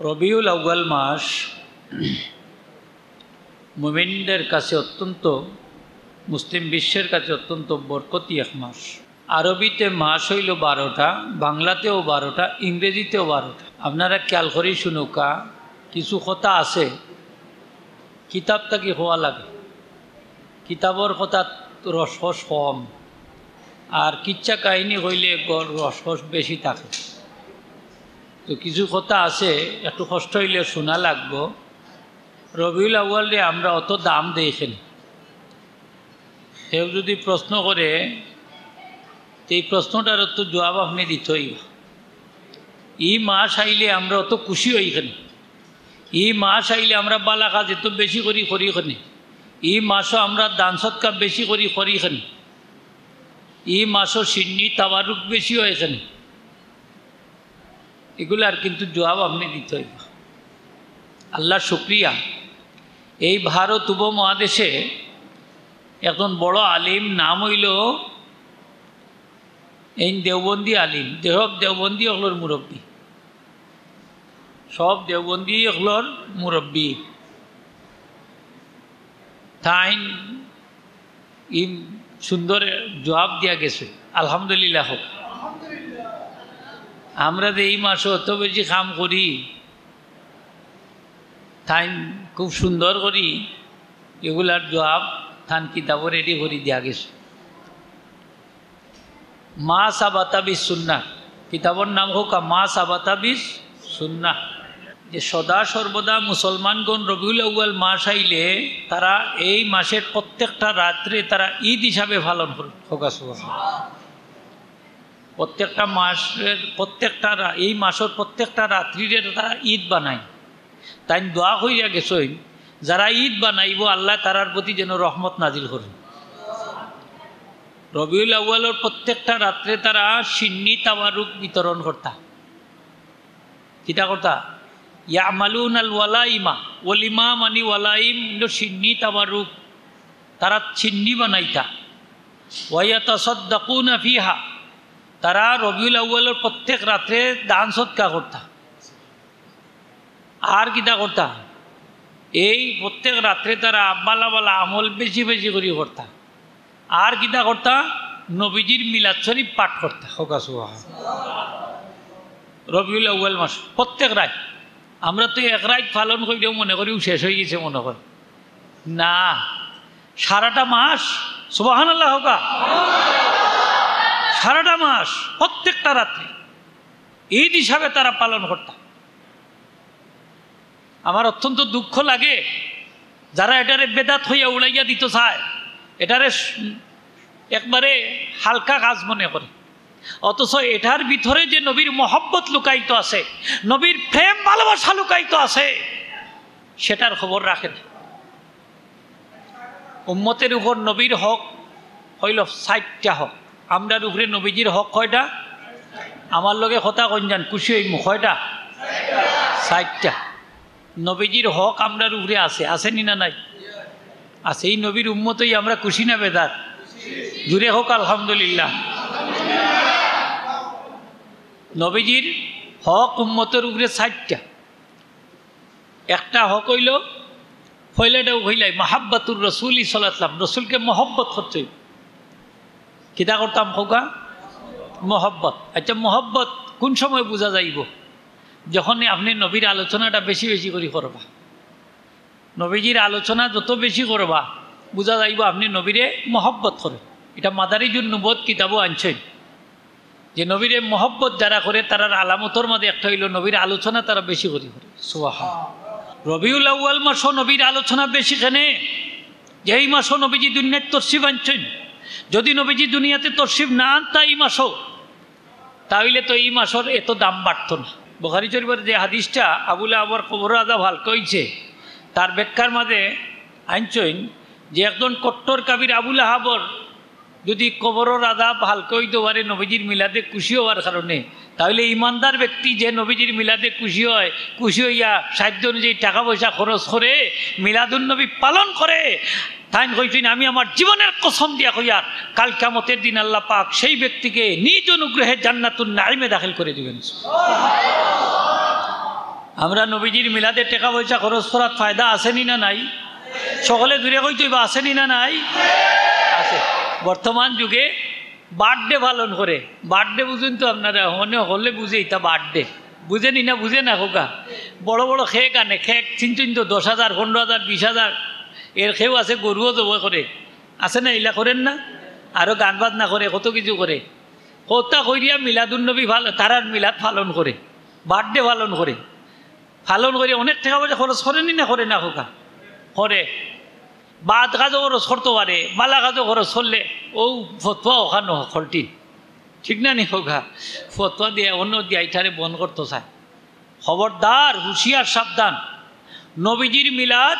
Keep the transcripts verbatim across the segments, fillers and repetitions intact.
রবিউল আউয়াল মাস মুমিনদের কাছে অত্যন্ত, মুসলিম বিশ্বের কাছে অত্যন্ত বরকতি এক মাস। আরবিতে মাস অইলো বারোটা, বাংলাতেও বারোটা, ইংরেজিতেও বারোটা। আপনারা খেয়াল করি শুনউক্কা, কিছু কথা আছে কিতাব থাকি কওয়া লাগে। কিতাবর কথাত রসকস কম, আর কিচ্ছা কাহিনী কইলে গ-, রসকস বেশি থাকে। তো কিছু কথা আছে, একটু কষ্ট অইলে শুনা লাগবো। রবিউল আউয়ালরে আমরা অত দাম দেই কেনে? কেউ যদি প্রশ্ন করে, তো এই প্রশ্নটার তো জবাব আপনে দিতই। ই মাস আইলে আমরা অত খুশি অই কেনে? ই মাস আইলে আমরা বালা কাজ এত বেশি করি করি কেনে? ই মাসো আমরা দান সদকা বেশি করি করি কেনে? ই মাসো শিন্নি তাবারুক বেশি অয় কেনে? এগুলার কিন্তু জবাব আপনে দিতই। আল্লাহর শুকরিয়া, এই ভারত উপমহাদেশে একজন বড় আলিম, নাম অইলো এইন দেওবন্দি আলিম, যে সব দেওবন্দি অকলর মুরব্বি, সব দেওবন্দি অকলর মুরব্বি। তাইন ই সুন্দর জবাব দিয়া গেছে, আলহামদুলিল্লাহ কউক। আমরা যে ই মাসো অত বেশি কাম করি, তাইন খুব সুন্দর করি এগুলার জবাব তান কিতাবো রেডি করি দিয়া গেছে। মা সাবাতা বিস সুন্নাহ, কিতাবর নাম কউক্কা মা সাবাতা বিস সুন্নাহ, যে সদা সর্বদা মুসলমানগণ রবিউল আউয়াল মাস আইলে তারা এই মাসের প্রত্যেকটা রাত্রে তারা ঈদ হিসাবে পালন করে। কউক্কা সুবহানাল্লাহ। প্রত্যেকটা মাসের প্রত্যেকটা রা-, এই মাসর প্রত্যেকটা রাত্রিরে তারা ঈদ বানায়। তাইন দোয়া করিয়া গেছইন, যারা ঈদ বানাইবো, আল্লায় তারার প্রতি যেন রহমত নাজিল করইন। রবিউল আউয়ালর প্রত্যেকটা রাত্রে তারা শিন্নি তাবারুক বিতরণ করতা। কিতা করতা? ইয়ামালুনাল ওয়ালাইমা। ওয়ালিমা মানি ওয়ালাইম অইলো শিন্নি তাবারুক। তারা শিন্নি বানাইতা। ওয়ায়াতাসাদ্দাকুনা ফিহা। তারা রবিউল আউয়ালর প্রত্যেক রাত্রে দান সদকা করতা। আর কিতা করতা? এই প্রত্যেক রাত্রে তারা বালা বালা আমল বেশি বেশি করি করতা। আর কিতা করতা? নবীজির মিলাদ শরীফ পাঠ করতা। কউক্কা সুবহানাল্লাহ। রবিউল আউয়াল মাস প্রত্যেক রাইত। আমরা তো এক রাইত পালন করিয়াউ মনে করি ও শেষ অই গেছে মনে করি। না, সারাটা মাস। সুবহানাল্লাহ কউক্কা। সারাটা মাস প্রত্যেকটা রাত্রে ঈদ হিসাবে তারা পালন করতা। আমার অত্যন্ত দুঃখ লাগে যারা এটারে বেদাত কইয়া উড়াইয়া দিতো চায়, এটারে স-, একবারে হালকা কাজ মনে করে, অথচ এটার ভিতরে যে নবীর মহব্বত লুকায়িত আছে, নবীর প্রেম ভালোবাসা লুকায়িত আছে, সেটার খবর রাখে না। উম্মতের উপর নবীর হক অইলো ষাইটটা হক। আমরার উপরে নবীজির হক কয়টা? আমার লগে কথা কইন যান, খুশি অইমু। কয়টা? ষাইটটা। নবীজির হক আমরার উপরে আছে, আছে নি না নাই? আছে। এই নবীর উম্মত অইয়া আমরা খুশি না বেজার? জুরে কউক্কা আলহামদুলিল্লাহ। নবীজির হক উম্মতর উপরে ষাইটটা। একটা হক অইলো, পয়লাটাউ কইলাই, মাহাব্বাতুর রসুল সাল্লাল্লাহু আলাইহি ওয়াসাল্লাম, রসুলকে মহব্বত করতে অইবো। কিতা করতাম কউক্কা? মহব্বত। আচ্ছা, মহব্বত কোন সময় বুঝা যাইবো? যখন আপনে নবীর আলোচনাটা বেশি বেশি করি করবা, নবীজির আলোচনা যত বেশি করবা, বুঝা যাইবো আপনে নবীরে মহব্বত করে। এটা মাদারিজুন নুবুওয়াত কিতাবো আনছইন। যে নবীরে মহব্বত যারা করে, তারার আলামতর মাঝে একটা অইলো নবীর আলোচনা তারা বেশি করি করে। সুবহান। রবিউল আউয়াল মাসো নবীর আলোচনা বেশি কেনে? যে এই মাসো নবীজি দুনিয়াত তশরিফ আনছইন। যদি নবীজি দুনিয়াতে তশরিফ না আনতা এই মাসো, তা অইলে তো এই মাসর এত দাম বাড়তো না। বুখারী শরীফর যে হাদিসটা আবু লাহাবর কবরর আযাব হালকা অইছে, তার ব্যাখ্যার মাঝে আনছইন যে একজন কট্টর কাফির আবু লাহাবর যদি কবরর আযাব হালকা অইতো পারে নবীজির মিলাদে খুশি অওয়ার কারণে, তা অইলে ইমানদার ব্যক্তি যে নবীজির মিলাদে খুশি অয়, খুশি অইয়া সাধ্য অনুযায়ী টাকা পয়সা খরচ করে মিলাদুন নবী পালন করে, তাইন কইছইন, "আমি আমার জীবনের কসম দিয়া কইয়ার, কাল কিয়ামতের দিন আল্লাহ পাক সেই ব্যক্তিকে নিজ অনুগ্রহে জান্নাতুন নাঈমে দাখিল করি দিবেন।" আমরা নবীজির মিলাদে টেকা পয়সা খরচ করাত ফায়দা আছে নি না নাই? সকলে জুরে কইতো অইবা, আছে নি না নাই? আছে। বর্তমান যুগে বার্থডে পালন করে। বার্থডে বুঝইন তো আপনারা, মনে হকলে বুঝে ইতা বার্থডে। বুঝে নি না, বুঝে না খোকা। বড় বড় কেক আনে, কেক চিনছইন তো, দশ হাজার, পনরো হাজার, বিশ হাজার। এর কেউ আছে গরুও জবাই করে। আছে না, ইলা করের না? আরো গান বাজনা করে, কত কিছু করে। কথা কইরিয়া মিলাদুন নবী পাল-, তারার মিলাদ পালন করে, বার্থডে পালন করে। পালন করি অনেক টেকা পয়সা খরচ করে নি না, করে না খোকা? করে। বাদ কাজও খরচ করতো পারে, বালা কাজও খরচ করলে অউ ফতোয়া অখান হকলটি। ঠিক না নি খোকা? ফতোয়া দিয়া অন্য দিয়া ইটারে বন্ধ করতো চায়। খবরদার, হুঁশিয়ার, সাবধান। নবীজির মিলাদ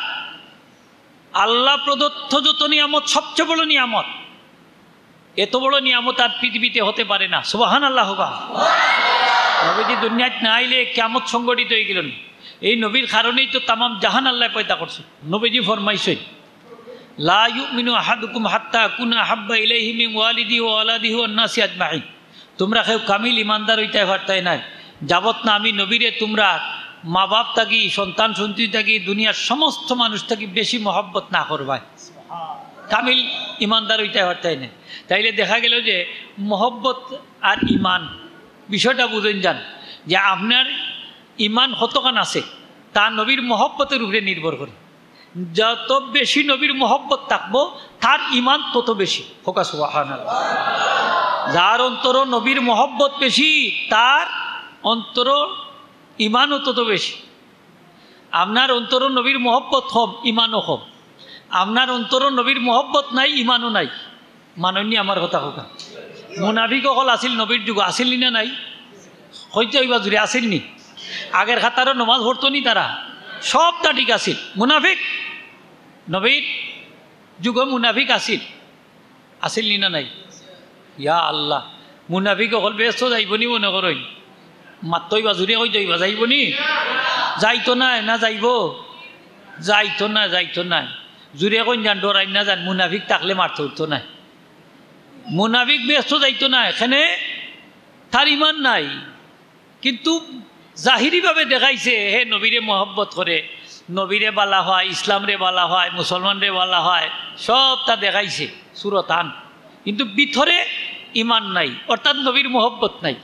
আল্লাহ প্রদত্ত যত নিয়ামত, সবচেয়ে বড় নিয়ামত। এত বড় নিয়ামত আর পৃথিবীতে হতে পারে না। সুবহানাল্লাহ কউক্কা। নবীজি দুনিয়াত না আইলে কিয়ামত সংগঠিত অইগেলো নি। এই নবীর কারণেই তো তামাম জাহান আল্লায় পয়দা করছে। নবীজি ফরমাইছইন, "লা ইউমিনু আহাদুকুম হাত্তা আকুনা আহাব্বা ইলাইহি মিন ওয়ালিদিহি ওয়া ওয়ালাদিহি ওয়ান নাসি আজমাইন।" তুমরা কেউ কামিল ইমানদার অইতায় পারতায় নায়, যাবত না আমি নবীরে তুমরার মা-বাপ থাকি, সন্তান-সন্ততি থাকি, দুনিয়ার সমস্ত মানুষ থাকি বেশি মহব্বত না করবায়। কামিল ইমানদার অইতায় পারতায় নায়। তাইলে দেখা গেলো যে মহব্বত আর ইমান বিষয়টা বুঝইন যান, যে আপনার ইমান কতখান আছে, তা নবীর মহব্বতর উপরে নির্ভর করে। যত বেশি নবীর মহব্বত থাকবো, তার ইমান তত বেশি। কউক্কা সুবহানাল্লাহ। যার অন্তরো নবীর মহব্বত বেশি, তার অন্তরো ইমানও তত বেশি। আপনার অন্তরো নবীর মহব্বত কম, ইমানও কম। আপনার অন্তরো নবীর মহব্বত নাই, ইমানও নাই। মানইন নি আমার কথা কউক্কা। মুনাফিক অকল আছিল নবীর যুগো, আছিল নি না নাই? কইতে অইবা জুরে, আছিল নি? আগের কাতারো নমাজ পড়তো নি তারা? সবটা ঠিক আছিল। মুনাফিক, নবীর যুগো মুনাফিক আছিল, আছিল নি না নাই? ইয়া আল্লাহ, মুনাফিক অকল বেহেস্তো যাইবো নি মনে করইন? মাততে অইবা, জুরে কইতে অইবা, যাইবো নি? যাইতো নায় না যাইবো? যাইতো নায়, যাইতো নায়। জুরে কইন যান, ডরাইন না যান, মুনাফিক থাকলে মারতে উঠতো নায়। মুনাফিক বেহেস্তো যাইতো নায়, কেনে? তার ইমান নাই। কিন্তু জাহিরিভাবে দেখাইছে হে নবীরে মহব্বত করে, নবীরে বালা পায়, ইসলামরে বালা পায়, মুসলমানরে বালা পায়, সবটা দেখাইছে সুরতান। কিন্তু ভিতরে ইমান নাই, অর্থাৎ নবীর মহব্বত নাই।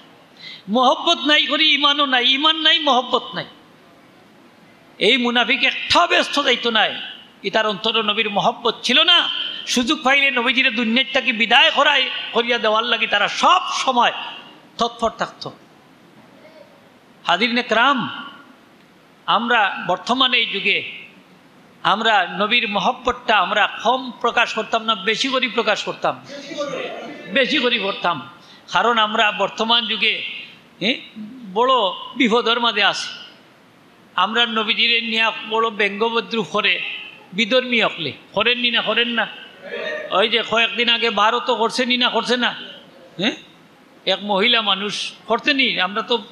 মহব্বত নাই করি ইমানও নাই, ইমান নাই, মহব্বত নাই। এই মুনাফিক একটাও বেহেস্তো যাইতো নায়। ইতার অন্তরো নবীর মহব্বত ছিল না। সুযোগ পাইলে নবীজিরে দুনিয়ার থাকি বিদায় করাই, করিয়া দেওয়ার লাগি তারা সব সময় তৎপর থাকতো। হাজিরিনে কেরাম, আমরা বর্তমানে এই যুগে আমরা নবীর মহব্বতটা আমরা কম প্রকাশ করতাম না, বেশি করি প্রকাশ করতাম? বেশি করি করতাম। কারণ আমরা বর্তমান যুগে, হ্যাঁ, বড় বিপদর মাঝে আছি। আমরা নবীজিরে নিয়া বড় ব্যঙ্গ বিদ্রূপ করে বিধর্মী অকলে। করের নি না, করের না? ওই যে কয়েকদিন আগে ভারতও করছে নি না, করছে না? হ্যাঁ, এক মহিলা মানুষ করছে নি, আমরা তো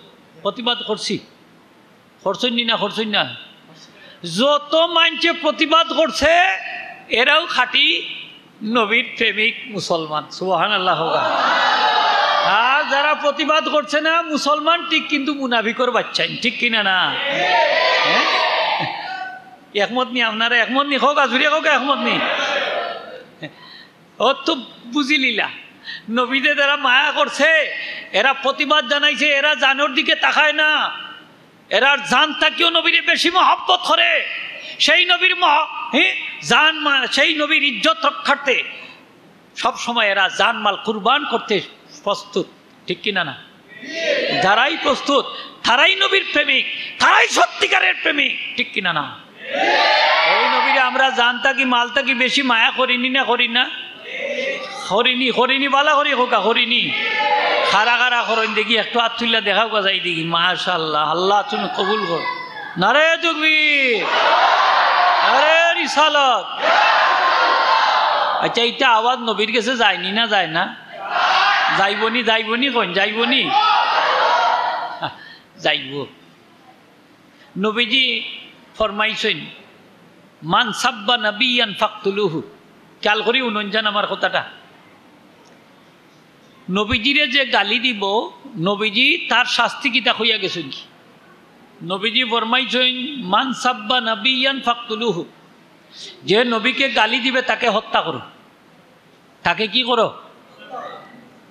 প্রতিবাদ করছি। করছইন নি না, করছইন না? যত মানষে প্রতিবাদ করছে, এরাও খাঁটি নবীর প্রেমিক মুসলমান। সুবহানাল্লাহ কউক্কা। আর যারা প্রতিবাদ করছে না, মুসলমান ঠিক কিন্তু মুনাফিকর বাচ্চাইন, ঠিক কি না না? হ্যাঁ? একমত নি আপনারা? একমত নি? কউক্কা, জুরে কউক্কা, একমত নি? ও তো বুঝিলিলা, নবীরে যারা মায়া করছে, এরা প্রতিবাদ জানাইছে, এরা জানর দিকে তাকায় না, এরার জান থাকিও নবীরে বেশি মহব্বত করে। সেই নবীর মহ-, হ্যাঁ, জান মা-, সেই নবীর ইজ্জত রক্ষার্থে সব সময় এরা জানমাল কুরবান করতে প্রস্তুত, ঠিক কি না না? যারাই প্রস্তুত, তারাই নবীর প্রেমিক, তারাই সত্যিকারের প্রেমিক, ঠিক কি না না? এই নবীরে আমরা জান থাকি, মাল থাকি বেশি মায়া করি নি না, করি না? করি নি, করি নি, বালা করি কউক্কা, করি নি। কারা কারা করইন দেখি, একটু আত তুলিয়া দেখাউক্কা যাই দেখি। মাশাআল্লাহ, আল্লাহ তুমি কবুল করো। নারায়ে তাকবীর, নারায়ে রিসালাত। আচ্ছা, ইটা আওয়াজ নবীর গেছে যায় নি না যায় না? যাইবো নি, যাইবো নি, কইন যাইবো নি? যাইবো। নবীজি ফরমাইছইন, "মান সাব্বা নাবিয়ান ফাকতুলুহু।" খেয়াল করি হুনইন যান আমার কথাটা। নবীজিরে যে গালি দিবো, নবীজি তার শাস্তি কিতা কইয়া গেছইন কি? নবীজি ফরমাইছইন, "মান সাব্বা নাবিয়ান ফাকতুলুহু।" যে নবীকে গালি দিবে, তাকে হত্যা করো। তাকে কি করো?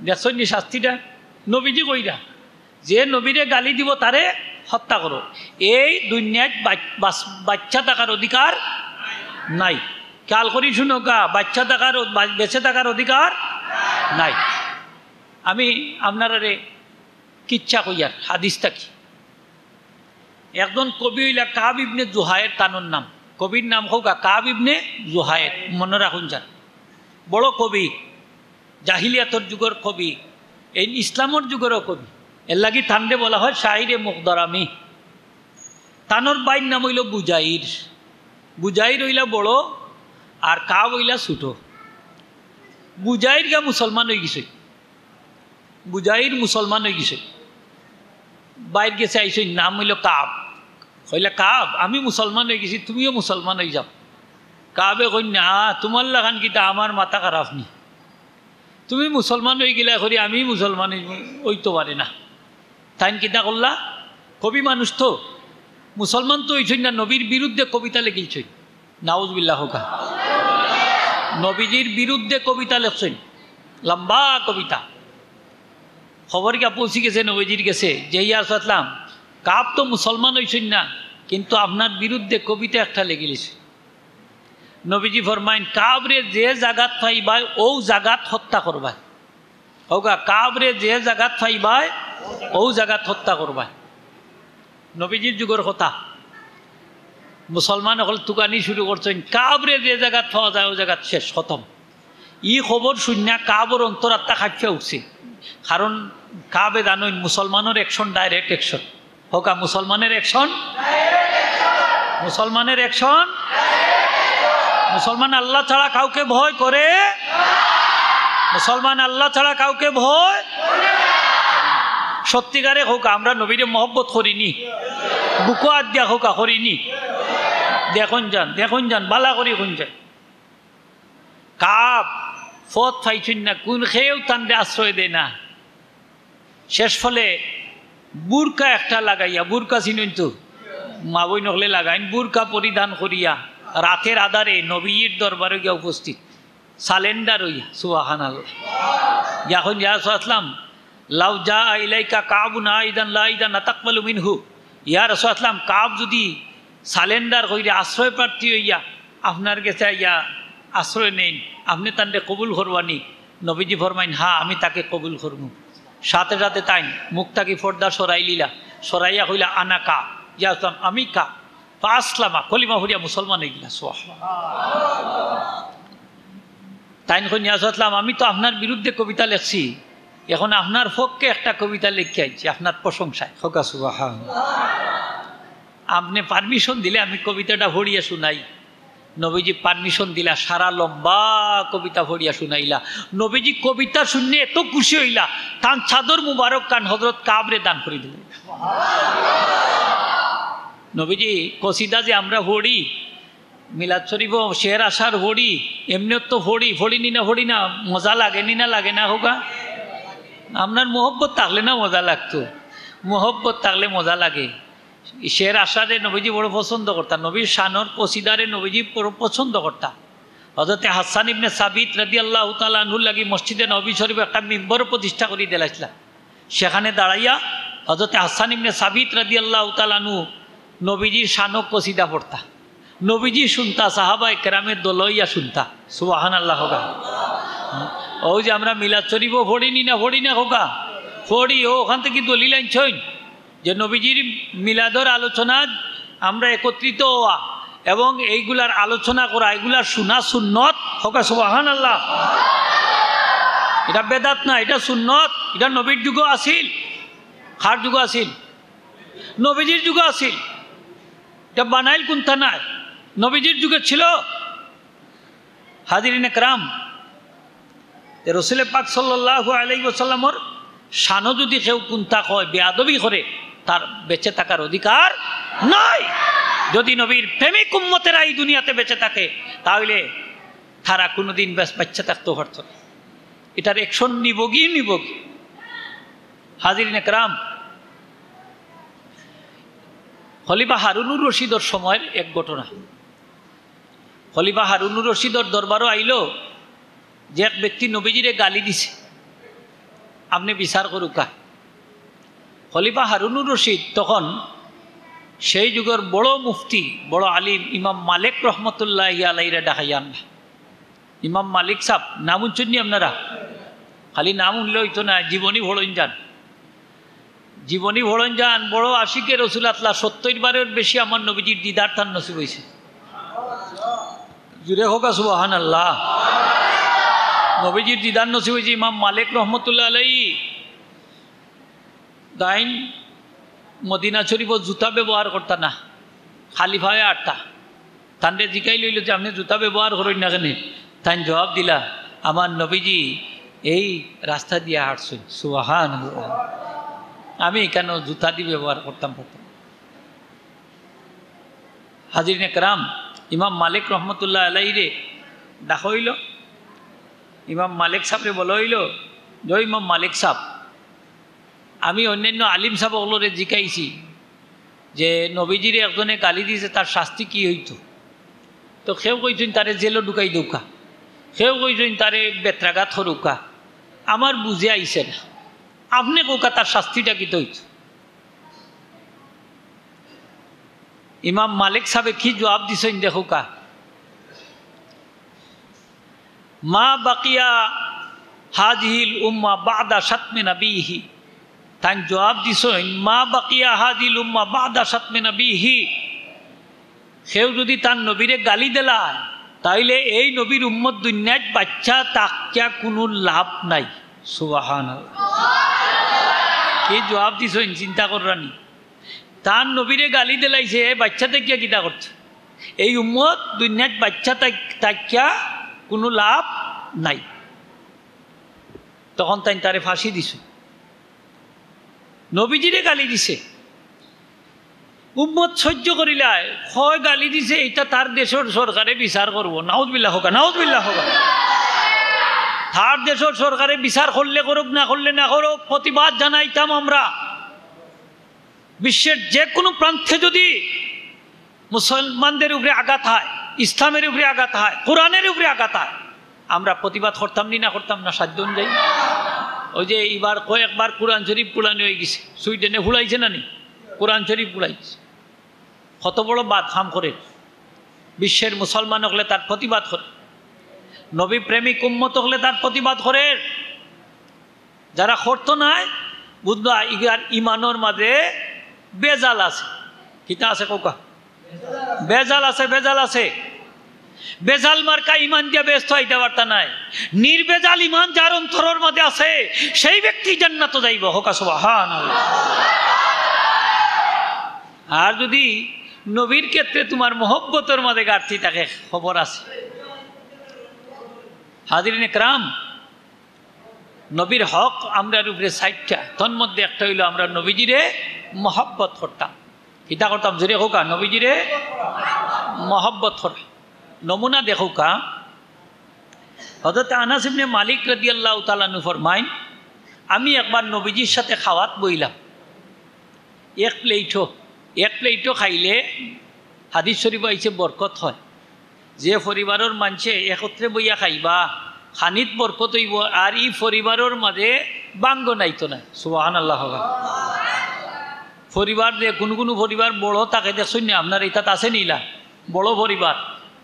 দেখছইন নি শাস্তিটা? নবীজি কইরা, যে নবীরে গালি দিব, তারে হত্যা করো। এই দুনিয়াত বাচ-, বাচ-, বাচ্চা থাকার অধিকার নাই। খেয়াল করি শুনো গা, বাচ্চা থাকার অ-, বা-, বেঁচে থাকার অধিকার নাই। আমি আপনারারে কিচ্ছা কইয়ার হাদিস থাকি। একজন কবি অইলা কাব ইবনে জুহায়ের, তানর নাম। কবির নাম কউক্কা কাব ইবনে জুহায়ের, মনো রাখুন যান। বড় কবি, জাহিলিয়াতর যুগর কবি, এই ইসলামর যুগরও কবি। এর লাগি তানরে বলা হয় শাইরে মুখদরামি। তানর ভাইর নাম অইলো বুজাইর। বুজাইর অইলা বড়, আর কাব অইলা ছোট। বুজাইর গা মুসলমান অইগেছে। বুজাইর মুসলমান অইগেছে। ভাইর গেছে আইছইন, নাম অইলো কাব। কইলা, "কাব, আমি মুসলমান অইগেছি, তুমিও মুসলমান অইযাও।" কাবে কইন, "না, তুমার লাখান কিতা, আমার মাথা খারাপ নি? তুমি মুসলমান অইগেলায় করি আমি মুসলমান অইমু, অইতো পারে না।" তাইন কিতা করলা? কবি মানুষ তো, মুসলমান তো অইছইন না, নবীর বিরুদ্ধে কবিতা লেখিলছইন। নাউজুবিল্লাহ কউক্কা। নবীজির বিরুদ্ধে কবিতা লেখছইন, লম্বা কবিতা। খবর গিয়া পৌঁছি গেছে নবীজির গেছে যে, "ইয়া রাসূলুল্লাহ, কাব তো মুসলমান অইছইন না, কিন্তু আপনার বিরুদ্ধে কবিতা একটা লেখিলিছে।" নবীজি ফরমাইন, "কাবরে যে জাগাত পাইবায়, অউ জাগাত হত্যা করবায়।" কউক্কা, "কাবরে যে জাগাত পাইবায়, অউ জাগাত হত্যা করবায়।" নবীজির যুগর কথা। মুসলমান অকল তুকানি শুরু করছইন, "কাবরে যে জাগাত পাওয়া যায়, অউ জাগাত শেষ, খতম।" ই খবর শুনিয়া কাবর অন্তর আত্মা কাঁপিয়া উঠছে। কারণ কাবে জানইন মুসলমানর action direct action। কউক্কা, মুসলমানের action, মুসলমানের action। মুসলমান আল্লাহ ছাড়া কাউকে ভয় করে, মুসলমান আল্লাহ ছাড়া কাউকে ভয়। সত্যিকারে কউক্কা, আমরা নবীরে মহব্বত করিনি, বুকো আত দিয়া কউক্কা করিনি। দেখইন যান, দেখইন যান, বালা করি কইন যান। কাব পথ পাইছইন না, কুন কেউ তানরে আশ্রয় দেয় না। শেষ ফলে বুরকা একটা লাগাইয়া, বুরকা চিনইন তো, মা বইন অকলে লাগাইন, বুরকা পরিধান করিয়া রাতের আধারে নবীর দরবারো গিয়া উপস্থিত, surrender অইয়া, সুবহানাল্লাহ। যখন ইয়া রাসূলুল্লাহ, "লাউ জাআ ইলাইকা কাবুন আইদান লা ইদান আতাকবালু মিনহু।" ইয়া রাসূলুল্লাহ, কাব যদি surrender কইরা আশ্রয় প্রার্থী অইয়া আপনার গেছে আইয়া আশ্রয় নেইন, আপনে তানরে কবুল করবানি? নবীজি ফরমাইন, "হ্যাঁ, আমি তাকে কবুল করমু।" সাথে সাথে তাইন মুখ থাকি পর্দা সরাইলিলা, সরাইয়া কইলা, "আনা কাব।" ইয়া রাসূলুল্লাহ, "আমি কাব।" ফাআসলামা, কলিমা পড়িয়া মুসলমান অইগেলা। সুবহানাল্লাহ। তাইন কইন, "ইয়া রাসূলুল্লাহ, আমি তো আপনার বিরুদ্ধে কবিতা লেখছি, এখন আপনার পক্ষে একটা কবিতা লেখিয়া আইছি, আপনার প্রশংসায়।" কউক্কা সুবহানাল্লাহ। আপনে permission দিলে আমি কবিতাটা পড়িয়া শুনাই। নবীজি permission দিলা, সারা লম্বা কবিতা পড়িয়া শুনাইলা। নবীজি কবিতা শুনিয়া এত খুশি অইলা, তান চাদর মুবারক খান হযরত কাবরে দান করি দিলা। নবীজি কসিদা যে আমরা পড়ি, মিলাদ শরীফো শের আশার পড়ি, এমনেও তো পড়ি, পড়ি নি না, পড়ি না, মজা লাগে নি না, লাগে না কউক্কা? আপনার মহব্বত থাকলে না মজা লাগতো, মহব্বত থাকলে মজা লাগে। শের আশারে নবীজি বড় পছন্দ করতা, নবীর শানর কসিদারে নবীজি বড় পছন্দ করতা। হযরতে হাসান ইবনে সাবিত রাদিয়াল্লাহু তাআলা আনহুর লাগি মসজিদে নববী শরীফো একটা মিম্বর প্রতিষ্ঠা করি দিলাইছলা। সেখানে দাঁড়াইয়া হযরতে হাসান ইবনে সাবিত রাদিয়াল্লাহু তাআলা আনহু নবীজির শানো কসিদা পড়তা, নবীজি শুনতা, সাহাবায়ে কেরামে দল অইয়া শুনতা। সুবহানাল্লাহ কউক্কা। অউ যে আমরা মিলাদ শরীফো পড়ি নি না, পড়ি না কউক্কা? পড়ি। অউ অখান থাকি দলিল আনছইন যে নবীজির মিলাদর আলোচনা আমরা একত্রিত অওয়া এবং এইগুলার আলোচনা করা, এইগুলা শুনা সুন্নত। কউক্কা সুবহানাল্লাহ। ইটা বেদাত না, ইটা সুন্নত। ইটা নবীর যুগো আছিল। কার যুগো আছিল? নবীজির যুগো আছিল। ইটা বানাইল কুন্তা নায়, নবীজির যুগে ছিল। হাজিরিনে কেরাম, তে রসুলে পাক সাল্লাল্লাহু আলাইহি ওয়াসাল্লামর শানো যদি কেউ কুন্তা কয়, বেয়াদবি করে, তার বেঁচে থাকার অধিকার নাই। যদি নবীর প্রেমিক উম্মতেরা এই দুনিয়াতে বেঁচে থাকে, তাহলে তারা কোনোদিন বেশ বাচ্চা থাকতেও পারত না। ইটার action নিবগি, নিবগি। হাজিরিনে কেরাম, খলিফা হারুনুর রশিদর সময়র এক ঘটনা। খলিফা হারুনুর রশিদর দরবারো আইলো যে এক ব্যক্তি নবীজিরে গালি দিছে, আপনে বিচার করুক্কা। খলিফা হারুনুর রশিদ তখন সেই যুগর বড় মুফতি, বড় আলিম ইমাম মালিক রহমতুল্লাহি আলাইহিরে ডাকাইয়া আনলা। ইমাম মালিক সাব, নাম হুনছইন নি আপনারা? খালি নাম হুনলে অইতো না, জীবনী পড়ইন যান। জীবনী পড়ইন যান, বড় আশিকে রসুল আতলা, সত্তইর বারর বেশি আমার নবীজির দিদার তান নসিব অইছে। জুরে কউক্কা সুবহানাল্লাহ। নবীজির দিদার নসিব অইছে ইমাম মালিক রহমতুল্লাহ আলাইহি। তাইন মদিনা শরীফো জুতা ব্যবহার করতা না, খালি পায়ে আটতা। তানরে জিকাইল অইলো যে, "আপনে জুতা ব্যবহার করইন না কেনে?" তাইন জবাব দিলা, "আমার নবীজি এই রাস্তা দিয়া হাঁটছইন।" সুবহানাল্লাহ। আমি ইখানো জুতা দি ব্যবহার করতাম পারতাম। হাজিরিনে কেরাম, ইমাম মালিক রহমতুল্লাহ আলাইহিরে ডাকা অইলো। ইমাম মালিক সাবরে বলা অইলো যে, "ও ইমাম মালিক সাব, আমি অইন্যাইন্য আলিম সাব অকলরে জিকাইছি যে নবীজিরে একজনে গালি দিছে, তার শাস্তি কি অইতো?" তো কেউ কইছইন তারে জেলো ঢুকাই দেউক্কা, কেউ কইছইন তারে বেত্রাঘাত করুক্কা। আমার বুঝে আইছে না, আপনে কউক্কা তার শাস্তিটা কিতা অইতো? ইমাম মালিক সাবে কি জবাব দিছইন দেখউক্কা। "মা বাকিয়া হাযিহিল উম্মাহ বা'দা শাতমি নাবিয়িহি।" তাইন জবাব দিছইন, "মা বাকিয়া হাযিহিল উম্মাহ বা'দা শাতমি নাবিয়িহি।" কেউ যুদি তার নবীরে গালি দিলায়, তাইলে এই নবীর উম্মত দুনিয়াত বাঁচিয়া থাকিয়া কুনু লাভ নাই। সুবহানাল্লাহ। কি জবাব দিছইন, চিন্তা কররা নি? তার নবীরে গালি দিলাইছে, এ বাঁচিয়া থাকিয়া কিতা করতো? এই উম্মত দুনিয়াত বাঁচিয়া থাক-, থাকিয়া কুনু লাভ নাই। তখন তাইন তারে ফাঁসি দিছে। নবীজিরে গালি দিছে। উম্মত সহ্য করিলায়, কয় গালি দিছে, ইটা তার দেশর সরকারে বিচার করবো। নাউজুবিল্লাহ কউক্কা, নাউজুবিল্লাহ কউক্কা। তার দেশর সরকারে বিচার করলে করউক, না করলে না করউক, প্রতিবাদ জানাইতাম আমরা। বিশ্বের যে কুনু প্রান্তে যুদি মুসলমানদের উপরে আঘাত হয়, ইসলামের উপরে আঘাত হয়, কোরআনের উপরে আঘাত হয়, আমরা প্রতিবাদ করতাম নি, না করতাম না, সাধ্য অনুযায়ী? ওই যে ইবার কয়েকবার কোরআন শরীফ পুড়ানি অইগেছে, সুইডেনে পুড়াইছে না নি? কোরআন শরীফ পুড়াইছে। কত বড় বাদ কাম করের। বিশ্বের মুসলমান অকলে তার প্রতিবাদ করের, নবী প্রেমিক উম্মত অকলে তার প্রতিবাদ করের। যারা করতো নায়, বুঝবা, ইগার ইমানর মাঝে বেজাল আছে। কিতা আছে কউক্কা? বেজাল আছে, বেজাল আছে। বেজাল মার্কা ইমান দিয়া বেহেস্তো আইতা পারতা নায়। নির্বেজাল ইমান যার অন্তরর মাঝে আছে, সেই ব্যক্তি জান্নাতো যাইবো। কউক্কা সুবহানাল্লাহ। আর যুদি নবীর ক্ষেত্রে তুমার মহব্বতর মাঝে ঘাটতি থাকে, খবর আছে। হাজিরিন একরাম, নবীর হক আমরার উপরে চাইরটা, তন্মধ্যে একটা অইলো আমরা নবীজিরে মহব্বত করতাম। কিতা করতাম? জোরে কউক্কা, নবীজিরে মহব্বত করা। নমুনা দেখউক্কা, হযরত আনাস ইবনে মালিক রাদিয়াল্লাহু তাআলা আনহু ফরমাইন, আমি একবার নবীজির সাথে খাওয়াত বইলাম, এক প্লেটো, এক প্লেটো খাইলে হাদিস শরীফো আইছে বরকত হয়। যে পরিবারর মানষে একত্রে বইয়া খাইবা, খানিত বরকত অইবো, আর ই পরিবারর মাঝে ভাঙ্গন আইতো নায়। সুবহানাল্লাহ কউক্কা। পরিবার যে কুনু কুনু পরিবার বড় থাকে, দেখছইন নি? আপনার ইতাত আছে নি ইলা? বড় পরিবার,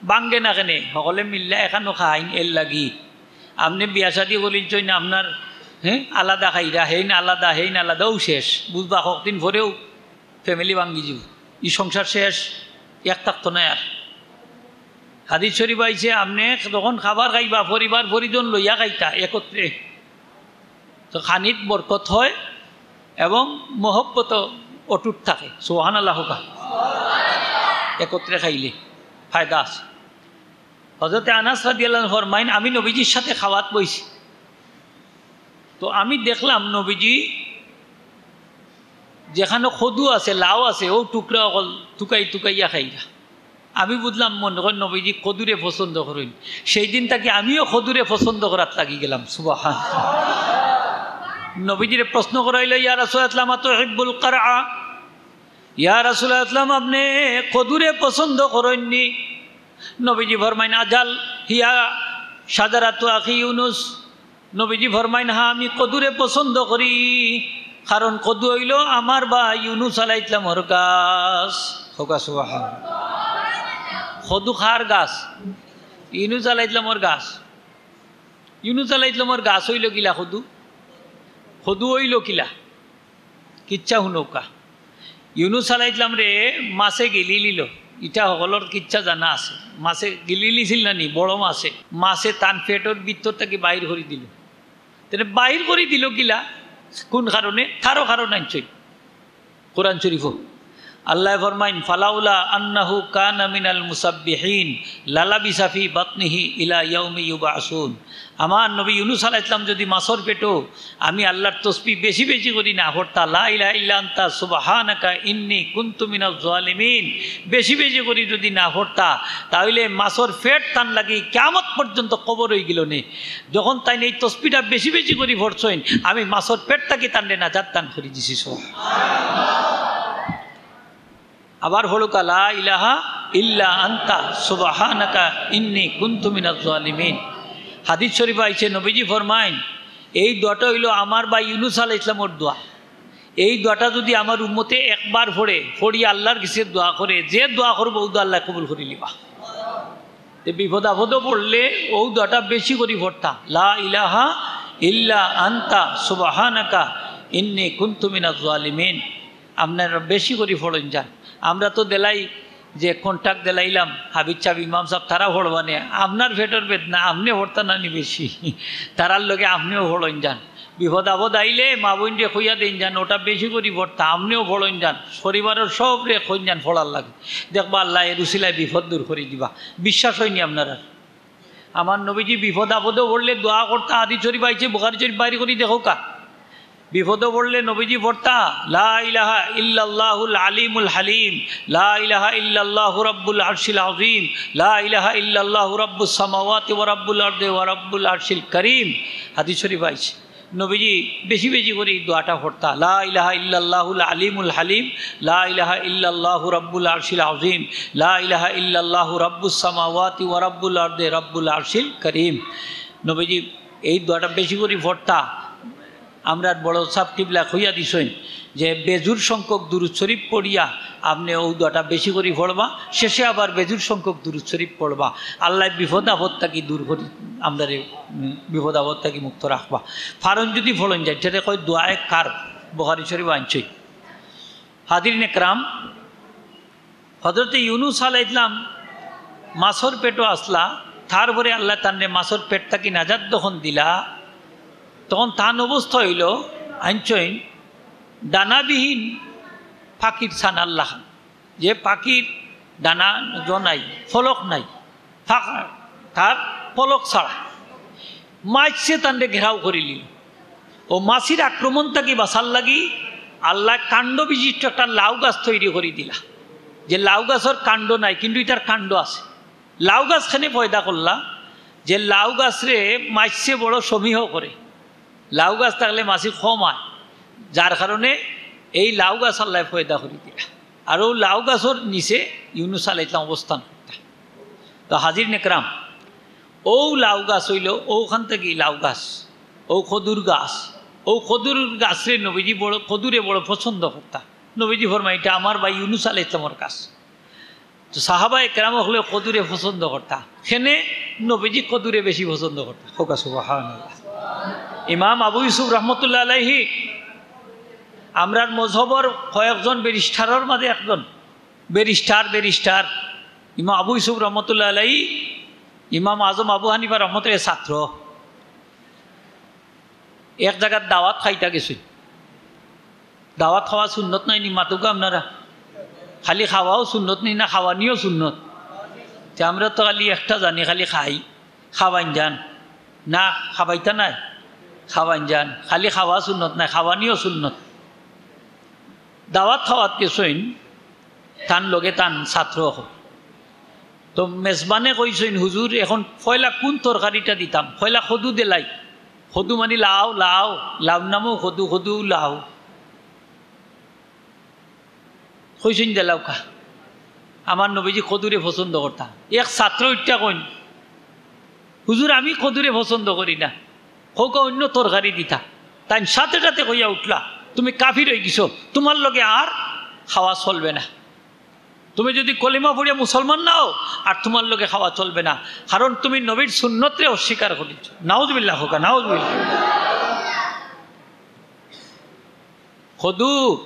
ভাঙ্গে না কেনে, হকলে মিল্লা একখানো খাইন এর লাগি। আপনে বিয়া শাদি করিলছইন না, আপনার, হ্যাঁ, আলাদা খাইরা, হেইন আলাদা, হেইন আলাদা, অউ শেষ। বুঝবা, কতদিন পরেউ family ভাঙ্গি যিবো, ই সংসার শেষ, এক থাকতো নায় আর। হাদিস শরীফো আইছে, আপনে যখন খাবার খাইবা, পরিবার পরিজন লইয়া খাইতা একত্রে, তো খানিত বরকত হয় এবং মহব্বত অটুট থাকে। সুবহানাল্লাহ কউক্কা। একত্রে খাইলে ফায়দা আছে। হযরতে আনাস রাদিয়াল্লাহু আনহু ফরমাইন, আমি নবীজির সাথে খাওয়াত বইছি, তো আমি দেখলাম নবীজি যেখানো কদু আছে, লাউ আছে, অউ টুকরা অকল তুকাই তুকাইয়া খাইরা। আমি বুঝলাম মনে কয় নবীজি কদুরে পছন্দ করইন। সেই দিন থাকি আমিও কদুরে পছন্দ করাত লাগি গেলাম। সুবহান। নবীজিরে প্রশ্ন করা অইলো, "ইয়া রাসূলুল্লাহ, আতুহিব্বুল কারআ?" ইয়া রাসূলুল্লাহ, আপনে কদুরে পছন্দ করইননি? নবীজি ফরমাইন, আজাল, হিয়া শাজারাতু আখি ইউনুস। নবীজি ফরমাইন, হ্যাঁ, আমি কদুরে পছন্দ করি, কারণ কদু অইলো আমার ভাই ইউনুস আলাইহিস সালামর গাছ। কউক্কা সুবহানাল্লাহ। কদু কার গাছ? ইউনুস আলাইহিস সালামর গাছ। ইউনুস আলাইহিস সালামর গাছ অইলো কিলা কদু? কদু অইলো কিলা? কিচ্ছা হুনউক্কা। ইউনুস আলাইহিস সালামরে মাছে গিলি লিলো, ইটা হকলর কিচ্ছা জানা আছে। মাছে গিলি লিছিল না নি, বড় মাছে, মাছে তান পেটর ভিতর থাকি বাইর করি দিলো। তেনে বাইর করি দিলো কিলা, কুন কারণে? তারও কারণ আনছইন কোরআন শরীফো। আল্লায় ফরমাইন, ফালাউলা আন্নাহু কানা মিনাল মুসাব্বিহিন লালাবিসা ফি বাতনিহি ইলা ইয়াউমি ইউবআসুন। আমার নবী ইউনুস আলাইহিস সালাম যুদি মাছর পেটো আমি আল্লার তসবিহ বেশি বেশি করি না পড়তা, লা ইলাহা ইল্লা আনতা সুবহানাকা ইন্নী কুনতু মিনাজ জালিমিন, বেশি বেশি করি যুদি না পড়তা, তা অইলে মাছর পেট তান লাগি কিয়ামত পর্যন্ত কবর অইগেলো নে। যখন তাইন এই তসবিহটা বেশি বেশি করি পড়ছইন, আমি মাছর পেট থাকি তানরে নাজাত দান করি দিছি। সুবহানাল্লাহ। আবার পড়উক্কা, লা ইলাহা ইল্লা আনতা সুবহানাকা ইন্নী কুনতু মিনাজ জালিমিন। হাদিস শরীফো আইছে, নবীজি ফরমাইন, এই দোয়াটা অইলো আমার ভাই ইউনুস আলাইহিস সালামর দোয়া। এই দোয়াটা যুদি আমার উম্মতে একবার পড়ে, পড়ি আল্লার গেছে দোয়া করে, যে দোয়া করবো, অউ দোয়া আল্লায় কবুল করি লিবা। তে বিপদ আপদো পড়লে অউ দোয়াটা বেশি করি পড়তা, লা ইলাহা ইল্লা আনতা সুবহানাকা ইন্নী কুনতু মিনাজ জালিমিন। আপনারা বেশি করি পড়ইন যান। আমরা তো দেলাই, যে কন্ট্রাক্ট দেলাইলাম, হাফিজ সাব, ইমাম সাব, তারা পড়বা নে। আপনার পেটর বেদনা, আপনে পড়তা না নি বেশি? তারার লগে আপনেও পড়ইন যান। বিপদ আপদ আইলে মা বইনরে কইয়া দেইন যান, অটা বেশি করি পড়তা, আপনেও পড়ইন যান, পরিবারর সবরে কইন যান পড়ার লাগি। দেখবা আল্লায় এর উসিলায় বিপদ দূর করি দিবা, বিশ্বাস অয়নি আপনারার? আমার নবীজি বিপদ আপদো পড়লে দোয়া করতা, হাদিস শরীফো আইছে, বুখারী শরীফ বাইর করি দেখউক্কা। বিপদো পড়লে নবীজি পড়তা, লা ইলাহা ইল্লাল্লাহুল আলিমুল হালিম, লা ইলাহা ইল্লাল্লাহু রাব্বুল আরশিল আযীম, লা ইলাহা ইল্লাল্লাহু রাব্বুস সামাওয়াতি ওয়া রাব্বুল আরদি ওয়া রাব্বুল আরশিল কারীম। হাদিস শরীফো আইছে। নবীজি বেশি বেশি করি এই দোয়াটা পড়তা, লা ইলাহা ইল্লাল্লাহুল আলিমুল হালিম, লা ইলাহা ইল্লাল্লাহু রাব্বুল আরশিল আযীম, লা ইলাহা ইল্লাল্লাহু রাব্বুস সামাওয়াতি ওয়া রাব্বুল আরদি রাব্বুল আরশিল কারীম। নবীজি এই দোয়াটা বেশি করি পড়তা। আমরার বড় সাব কিবলা কইয়া দিছইন যে বেজুর সংখ্যক দুরুদ শরীফ পড়িয়া আপনে অউ দোয়াটা বেশি করি পড়বা, শেষে আবার বেজুর সংখ্যক দুরুদ শরীফ পড়বা। আল্লায় বিপদ আপদ থাকি দূর করি, আমরারে, উম, বিপদ আপদ থাকি মুক্ত রাখবা। পারইন যুদি পড়ইন যান, ইটারে কয় দোয়ায়ে কারব, বুখারী শরীফো আনছে। হাজিরিন একরাম, হযরতে ইউনুস আলাইহিস সালাম মাছর পেটো আছলা, তারপরে আল্লায় তানরে মাছর পেট থাকি নাজাত যখন দিলা, তখন তান অবস্থা অইলো, আনছইন ডানাবিহীন পাখির ছানার লাখান, যে পাখির ডানা জ নাই, ফলক নাই, ফাঁকা, তার ফলক ছাড়া। মাইছে তানরে ঘেরাও করিলিল। অউ মাছির আক্রমণ থাকি বাঁচার লাগি আল্লায় কাণ্ড বিশিষ্ট একটা লাউ গাছ তৈরি করি দিলা, যে লাউ গাছর কাণ্ড নাই, কিন্তু ইটার কাণ্ড আছে। লাউ গাছ কেনে পয়দা করলা, যে লাউ গাছরে মাইছে বড় সমীহ করে, লাউ গাছ থাকলে মাছি কম আয়, যার কারণে এই লাউ গাছ আল্লায় পয়দা করি দিলা। আর অউ লাউ গাছর নিচে ইউনুস আলাইহিস সালাম অবস্থান করতা। তো হাজিরিন একরাম, অউ লাউ গাছ অইলো, অউখান থাকি লাউ গাছ, অউ কদুর গাছ, অউ কদুর গাছরে নবীজি বড়, কদুরে বড় পছন্দ করতা। নবীজি ফরমাইন, ইটা আমার ভাই ইউনুস আলাইহিস সালামর গাছ। তো সাহাবা একরাম অকলে কদুরে পছন্দ করতা, কেনে নবীজি কদুরে বেশি পছন্দ করতা। কউক্কা সুবহানাল্লাহ। ইমাম আবু ইউসুফ রহমতুল্লাহ আলাইহি আমরার মজহবর কয়েকজন ব্যারিস্টারর মাঝে একজন, ব্যারিস্টার, ব্যারিস্টার ইমাম আবু ইউসুফ রহমতুল্লাহ আলাইহি ইমাম আজম আবু হানিফা রহমতুল্লাহ ছাত্র। এক জাগাত দাওয়াত খাইতা গেছইন। দাওয়াত খাওয়া সুন্নত নায় নি? মাতউক্কা আপনারা। খালি খাওয়াও সুন্নত নি, না খাওয়ানিও সুন্নত? তে আমরা তো খালি একটা জানি, খালি খাই, খাওয়াইন যান। না, খাওয়াইতা নায়, খাওয়াইন যান। খালি খাওয়া সুন্নত নায়, খাওয়ানিও সুন্নত। দাওয়াত খাওয়াত গেছইন, তান লগে তান ছাত্র অকল। তো মেজবানে কইছইন, হুজুর, এখন পয়লা কুন তরকারিটা দিতাম? পয়লা কদু দেলাই। কদু মানি লাউ, লাউ, লাউর নামও কদু, কদু লাউ। কইছইন, "দিলাউক্কা, আমার নবীজি কদুরে পছন্দ করতা।" এক ছাত্র উঠিয়া কইন, "হুজুর, আমি কদুরে পছন্দ করি না, কউক্কা অইন্য তরকারি দিতা।" তাইন সাথে সাথে কইয়া উঠলা, "তুমি কাফির অইগেছো, তুমার লগে আর খাওয়া চলবে না। তুমি যুদি কলিমা পড়িয়া মুসলমান না অও, আর তুমার লগে খাওয়া চলবে না, কারণ তুমি নবীর সুন্নতরে অস্বীকার করিছো।" নাউজুবিল্লাহ কউক্কা, নাউজুবিল্লাহ। কদু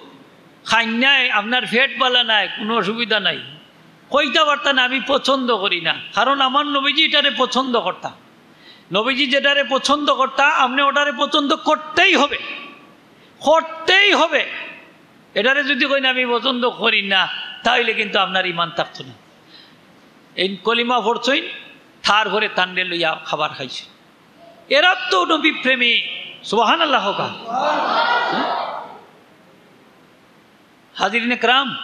খাইন নায়, আপনার পেট বালা নায়, কুনু অসুবিধা নাই। কইতা পারতা না, "আমি পছন্দ করি না, কারণ আমার নবীজি ইটারে পছন্দ করতা।" নবীজি যেটারে পছন্দ করতা, আপনে ওটারে পছন্দ করতেই হবে, করতেই হবে। এটারে যুদি কইন, "আমি পছন্দ করি না", তা অইলে কিন্তু আপনার ইমান থাকতো না। এই কলিমা পড়ছইন, তারপরে তানরে লইয়া খাবার খাইছইন। এরা তো নবী প্রেমী। সুবহানাল্লাহ কউক্কা। হাজিরিনে কেরাম,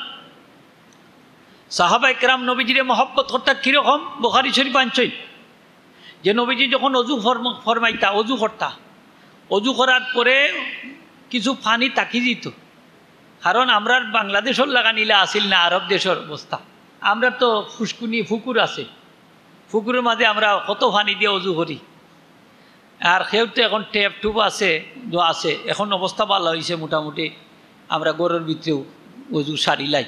সাহাবায়ে কেরাম নবীজিরে মহব্বত করতা কিরকম? বুখারী শরীফ আনছইন যে নবীজি যখন অজু ফরম-, ফরমাইতা, অজু করতা, অজু করার পরে কিছু পানি থাকি যিতো, কারণ আমরার বাংলাদেশর লাখান ইলা আছিল না, আরব দেশর অবস্থা। আমরার তো ফুসকুনি, ফুকুর আছে, ফুকুরর মাঝে আমরা কত পানি দিয়া অজু করি। আর কেউর তো এখন ট্যাপ টুপ আছে, তো আছে, এখন অবস্থা বালা অইছে মোটামুটি, আমরা ঘরর ভিতরেউ অজু সারিলাই।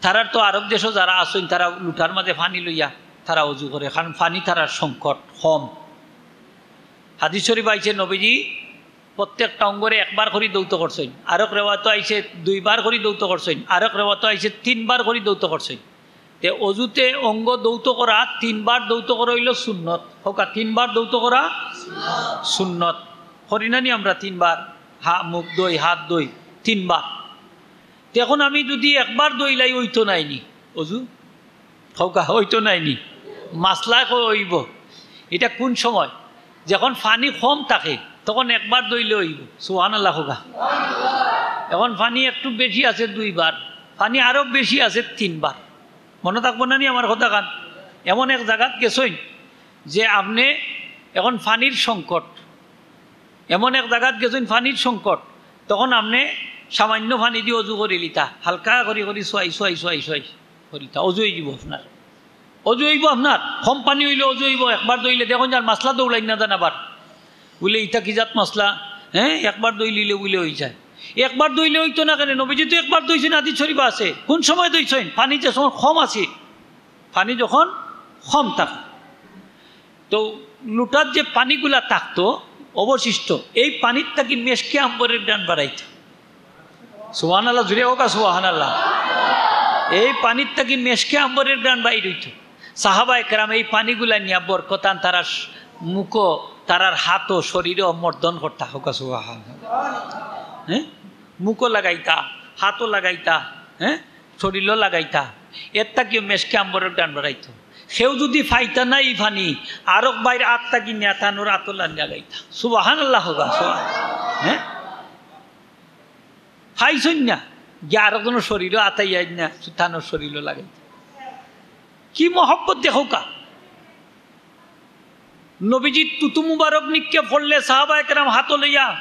তারার তো আরব দেশো যারা আছইন, তারা লুটার মাঝে পানি লইয়া তারা অজু করে, কারণ পানি তারার সংকট কম। হাদিস শরীফ আইছে, নবীজি প্রত্যেকটা অঙ্গরে একবার করি ধৌত করছইন, আরক রেওয়াতো আইছে দুইবার করি ধৌত করছইন, আরক রেওয়াতো আইছে তিনবার করি ধৌত করছইন। তে অজুতে অঙ্গ ধৌত করা, তিনবার ধৌত করা অইলো সুন্নত। কউক্কা, তিনবার ধৌত করা সুন্নত। করি না নি আমরা তিনবার? হা-, মুখ ধই, হাত ধই, তিনবার। তে এখন আমি যুদি একবার ধইলাই, অইতো নায় নি অজু? কউক্কা, অইতো নায় নি? মাসলা কই অইবো। ইটা কুন সময়? যখন পানি কম থাকে, তখন একবার ধইলে অইবো। সুবহানাল্লাহ কউক্কা। এখন পানি একটু বেশি আছে দুইবার, পানি আরো বেশি আছে তিনবার। মনো থাকবো না নি আমার কথাখান? এমন এক জাগাত গেছইন যে আপনে এখন পানির সংকট, এমন এক জাগাত গেছইন পানির সংকট, তখন আপনে সামান্য পানি দি অজু করিলিতা, হালকা করি করি সোয়াই সোয়াই সোয়াই সোয়াই করিলিতা, অজু অইযিবো আপনার। অজু অইবো আপনার, কম পানি অইলে অজু অইবো। একবার ধইলে দেখইন যার মাসলা দৌড়াইন না যান আবার। বুলে, "ইটা কি জাত মাসলা? হ্যাঁ, একবার ধইলিলে বুলে অইযায়।" একবার ধইলে অইতো না কেনে? নবীজি তো একবার ধইছইন, হাদিস শরীফ আছে। কুন সময় ধইছইন? পানি যে সময় কম আছে, পানি যখন কম থাকে। তো লুটাত যে পানিগুলা থাকতো অবশিষ্ট, এই পানির থাকি মেশকে আম্বরের ঘ্রাণ বাড়াইতো। সুবহানাল্লাহ, জুরে কউক্কা সুবহানাল্লাহ। এই পানির থাকি মেশকে আম্বরের ঘ্রাণ বাইর অইতো। সাহাবায়ে কেরাম এই পানিগুলা নিয়া বরকতান তারার শ-, মুখো, তারার হাতো, শরীরো মর্দন করতা। কউক্কা সুবহানাল্লাহ। হ্যাঁ, মুখো লাগাইতা, হাতো লাগাইতা, হ্যাঁ, শরীরো লাগাইতা। এর থাকিও মেশকে আম্বরের ঘ্রাণ বাড়াইতো। কেউ যুদি পাইতা না ই পানি, আরক বাইর আত থাকি নিয়া তানর আতো লাগাইতা। সুবহানাল্লাহ কউক্কা, সুবহান-, হ্যাঁ? পাইছইন না? গিয়া আরক জনর শরীরো আতাইয়া না, তানর শরীরো লাগাইতা। কি মহব্বত দেখউক্কা। নবীজির থুথু মুবারক নিক্ষেপ করলে সাহাবায়ে কেরাম হাতো লইয়া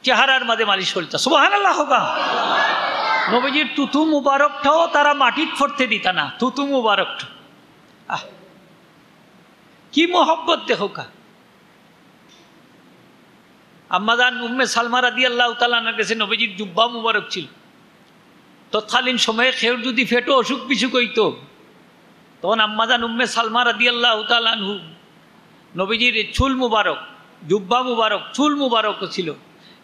চেহারার মাঝে মালিশ করিতা। সুবহানাল্লাহ কউক্কা। নবীজির থুথু মুবারকটাও তারা মাটিত পড়তে দিতা না, থুথু মুবারকটা। আহ, কি মহব্বত দেখউক্কা। আম্মাজান উম্মে সালমা রাদিয়াল্লাহু তাআলা আনহার গেছে নবীজির জুব্বা মুবারক ছিল। তৎকালীন সময়ে কেউর যুদি পেটো অসুখ বিসুখ অইতো, তখন আম্মাজান উম্মে সালমা রাদিয়াল্লাহু তাআলা আনহু নবীজির চুল মুবারক, জুব্বা মুবারক, চুল মুবারক ছিল,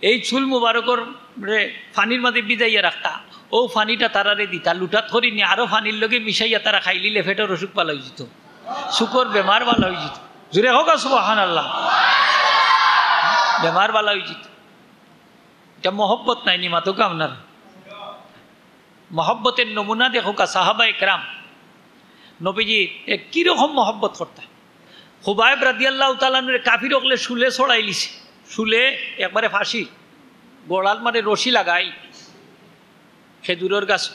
এই চুল মুবারকরে পানির মাঝে ভিজাইয়া রাখতা, অউ পানিটা তারারে দিতা, লুটাত করি নিয়া আরো পানির লগে মিশাইয়া তারা খাইলিলে পেটর অসুখ ভালা অইযিতো, চুকর বেমার ভালা অইযিতো। জুরে কউক্কা সুবহানাল্লাহ। বেমার ভালা অইযিতো। ইটা মহব্বত নায় নি, মাতউক্কা আপনারা? মহব্বতের নমুনা দেখউক্কা সাহাবায়ে কেরাম। নবীজি এ কিরকম মহব্বত করতা। খুবাইব রাদিয়াল্লাহু তাআলা আনহুরে কাফির অকলে শুলে চড়াইলিছে, শুলে একবারে ফাঁসি, গলার মাঝে রশি লাগাই, খেজুরর গাছ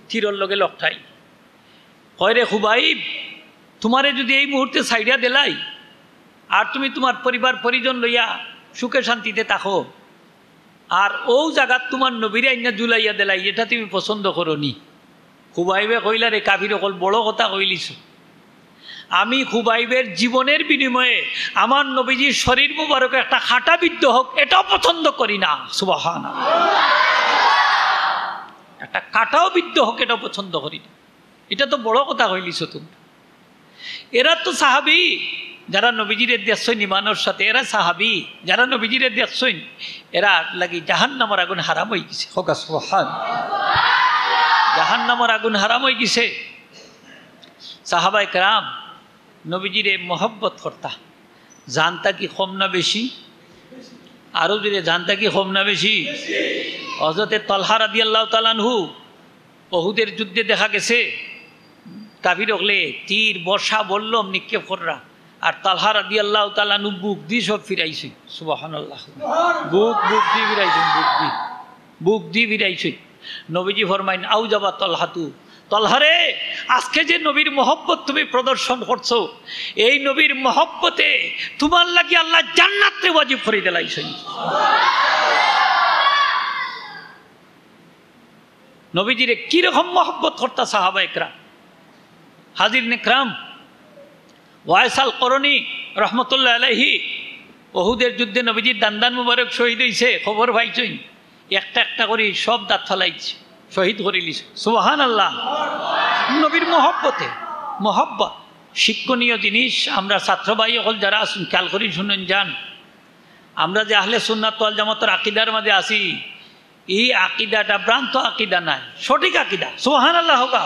তীরর লগে লটকাই। কয়, "রে খুবাইব, তুমারে যুদি এই মুহূর্তে ছাইড়া দিলাই, আর তুমি তুমার পরিবার পরিজন লইয়া সুখে শান্তিতে থাকো, আর অউ জাগাত তুমার নবীরে আইন্না ঝুলাইয়া দিলাই, ইটা তুমি পছন্দ করো নি?" খুবাইবে কইলা, "রে কাফির অকল, বড় কথা কইলিছো। আমি খুবাইবের জীবনের বিনিময়ে আমার নবীজির শরীর মুবারকে একটা কাঁটা বিদ্ধ হোক, এটাও পছন্দ করি না।" সুবহানাল্লাহ। একটা কাঁটাও বিদ্ধ হোক, এটাও পছন্দ করি না। ইটা তো বড় কথা কইলিছো তুমি। এরা তো সাহাবী, যারা নবীজিরে দেখছইন ইমানর সাথে, এরা সাহাবী, যারা নবীজিরে দেখছইন, এরার লাগি জাহান্নামর আগুন হারাম অইগেছে। কউক্কা সুবহান। জাহান্নামর আগুন হারাম অইগেছে। সাহাবায়ে কেরাম নবীজিরে মহব্বত করতা। জান থাকি কম না বেশি? আরো জোরে, জান থাকি কম না বেশি? হযরতে তালহা রাদিয়াল্লাহু তাআলা আনহু, উহুদের যুদ্ধে দেখা গেছে কাফির অকলে তীর, বর্শা, বল্লম নিক্ষেপ কররা, আর তালহা রাদিয়াল্লাহু তাআলা আনহু বুক দি সব ফিরাইছইন। সুবহানাল্লাহ। বুক, বুক দি ফিরাইছইন, বুক দি, বুক দি ফিরাইছইন। নবীজি ফরমাইন, "আউজাবা তালহাতু।" তালহারে, আজকে যে নবীর মহব্বত তুমি প্রদর্শন করছো, এই নবীর মহব্বতে তুমার লাগি আল্লায় জান্নাতরে ওয়াজিব করি দিলাইছইন। নবীজিরে কিরকম মহব্বত করতা সাহাবায়ে কেরাম। হাজিরিনে কেরাম, ওয়াইস আল করনী রহমতুল্লাহ আলাইহি উহুদের যুদ্ধে নবীজির দান্দান মুবারক শহীদ অইছে, খবর পাইছইন, একটা একটা করি সব দাঁত ফালাইছে, শহীদ করিলিছে। সুবহানাল্লাহ। নবীর মহব্বতে, মহব্বত শিক্ষণীয় জিনিস। আমরা ছাত্র ভাই অকল যারা আছইন, খেয়াল করি শুনইন যান, আমরা যে আহলে সুন্নাত ওয়াল জামাতর আকিদার মাঝে আছি, এই আকিদাটা ভ্রান্ত আকিদা নায়, সঠিক আকিদা। সুবহানাল্লাহ কউক্কা।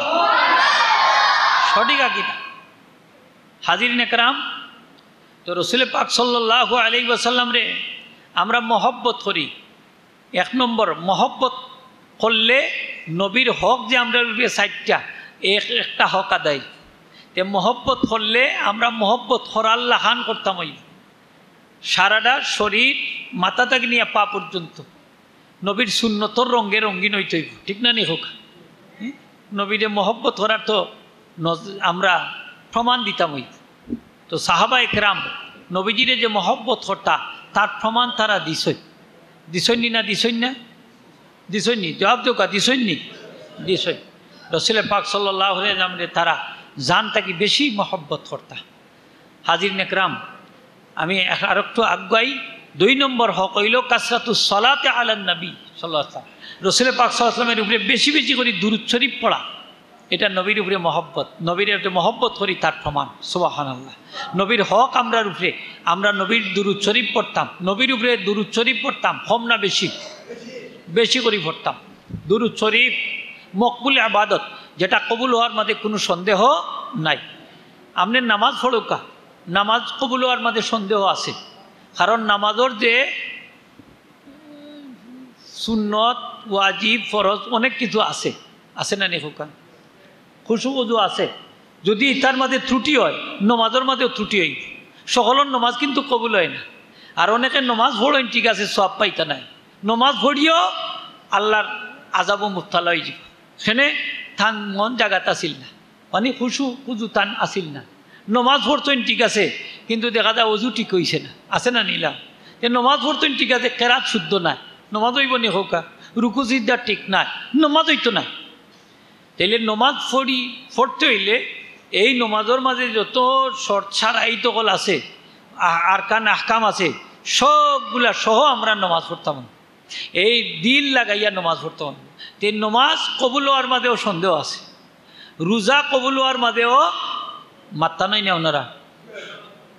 সঠিক আকিদা। হাজিরিনে কেরাম, তো রসুলে পাক সাল্লাল্লাহু আলাইহি ওয়াসাল্লামরে আমরা মহব্বত করি। এক নম্বর, মহব্বত করলে নবীর হক যে আমরার উপরে চাইরটা, এক একটা হক আদায়। তে মহব্বত করলে আমরা মহব্বত করার লাখান করতাম অইবো। সারাটা শরীর, মাথা থাকি নিয়া পা পর্যন্ত নবীর সুন্নতর রঙে রঙিন অইতে অইবো, ঠিক না নি কউক্কা? হুম? নবীরে মহব্বত করার তো নজ-, আমরা প্রমাণ দিতাম অইবো। তো সাহাবায়ে কেরাম নবীজিরে যে মহব্বত করতা, তার প্রমাণ তারা দিছইন। দিছইন নি না দিছইন না? দিছইন নি? জবাব দেউক্কা, দিছইন নি? দিছইন। রসুলে পাক সাল্লাল্লাহু আলাইহি ওয়াসাল্লামরে তারা জান থাকি বেশি মহব্বত করতা। হাজিরিনে কেরাম, আমি এক-, আরেকটু আগুয়াই। দুই নম্বর হক অইলো কাসরাতুস সালাতে আলান নবী সাল্লাল্লাহু আলাইহি ওয়াসাল্লাম। রসুলে পাক সাল্লাল্লাহু আলাইহি ওয়াসাল্লামের উপরে বেশি বেশি করি দুরূদ শরীফ পড়া। এটা নবীর উপরে মহব্বত, নবীর উপরে মহব্বত করি তার প্রমাণ। সুবহানাল্লাহ। নবীর হক আমরার উপরে, আমরা নবীর দুরূদ শরীফ পড়তাম, নবীর উপরে দুরূদ শরীফ পড়তাম, কম না বেশি? বেশি করি পড়তাম। দুরূদ শরীফ মকবুল ইবাদত, যেটা কবুল অওয়ার মাঝে কুনু সন্দেহ নাই। আপনে নামাজ পড়উক্কা, নামাজ কবুল অওয়ার মাঝে সন্দেহ আছে, কারণ নামাজর যে সুন্নত, ওয়াজিব, ফরজ অনেক কিছু আছে, আছে না নি কউক্কা? খুশু খুজু আছে। যদি ইতার মাঝে ত্রুটি অয়, নমাজর মাঝেও ত্রুটি অইবো। সকলর নমাজ কিন্তু কবুল অয় না। আর অনেকে নমাজ পড়ইন ঠিক আছে, সওয়াব পাইতা নায়, নমাজ পড়িয়াও আল্লার আযাবো মুবতালা অইযিবো। কেনে? তান মন জাগাত আছিল না, মানে খুশু খুজু তান আছিল না। নমাজ পড়ছইন ঠিক আছে, কিন্তু দেখা যায় অজু ঠিক অইছে না, আছে না নি? তে নমাজ পড়ছইন ঠিক আছে, কেরাত শুদ্ধ নায়, নমাজ অইবো নি কউক্কা? রুকু সিজদা ঠিক নায়, নমাজ অইতো নায়। তাইলে নমাজ পড়ি, পড়তে অইলে এই নমাজর মাঝে যত শর্ত শারাইত অকল আছে, আ-, আরকান আহকাম আছে, সবগুলা সহ আমরা নমাজ পড়তাম। এই দিল লাগাইয়া নমাজ পড়তাম। তে নমাজ কবুল অওয়ার মাঝেও সন্দেহ আছে, রোজা কবুল অওয়ার মাঝেও মাত্তা নাই না ওনারা?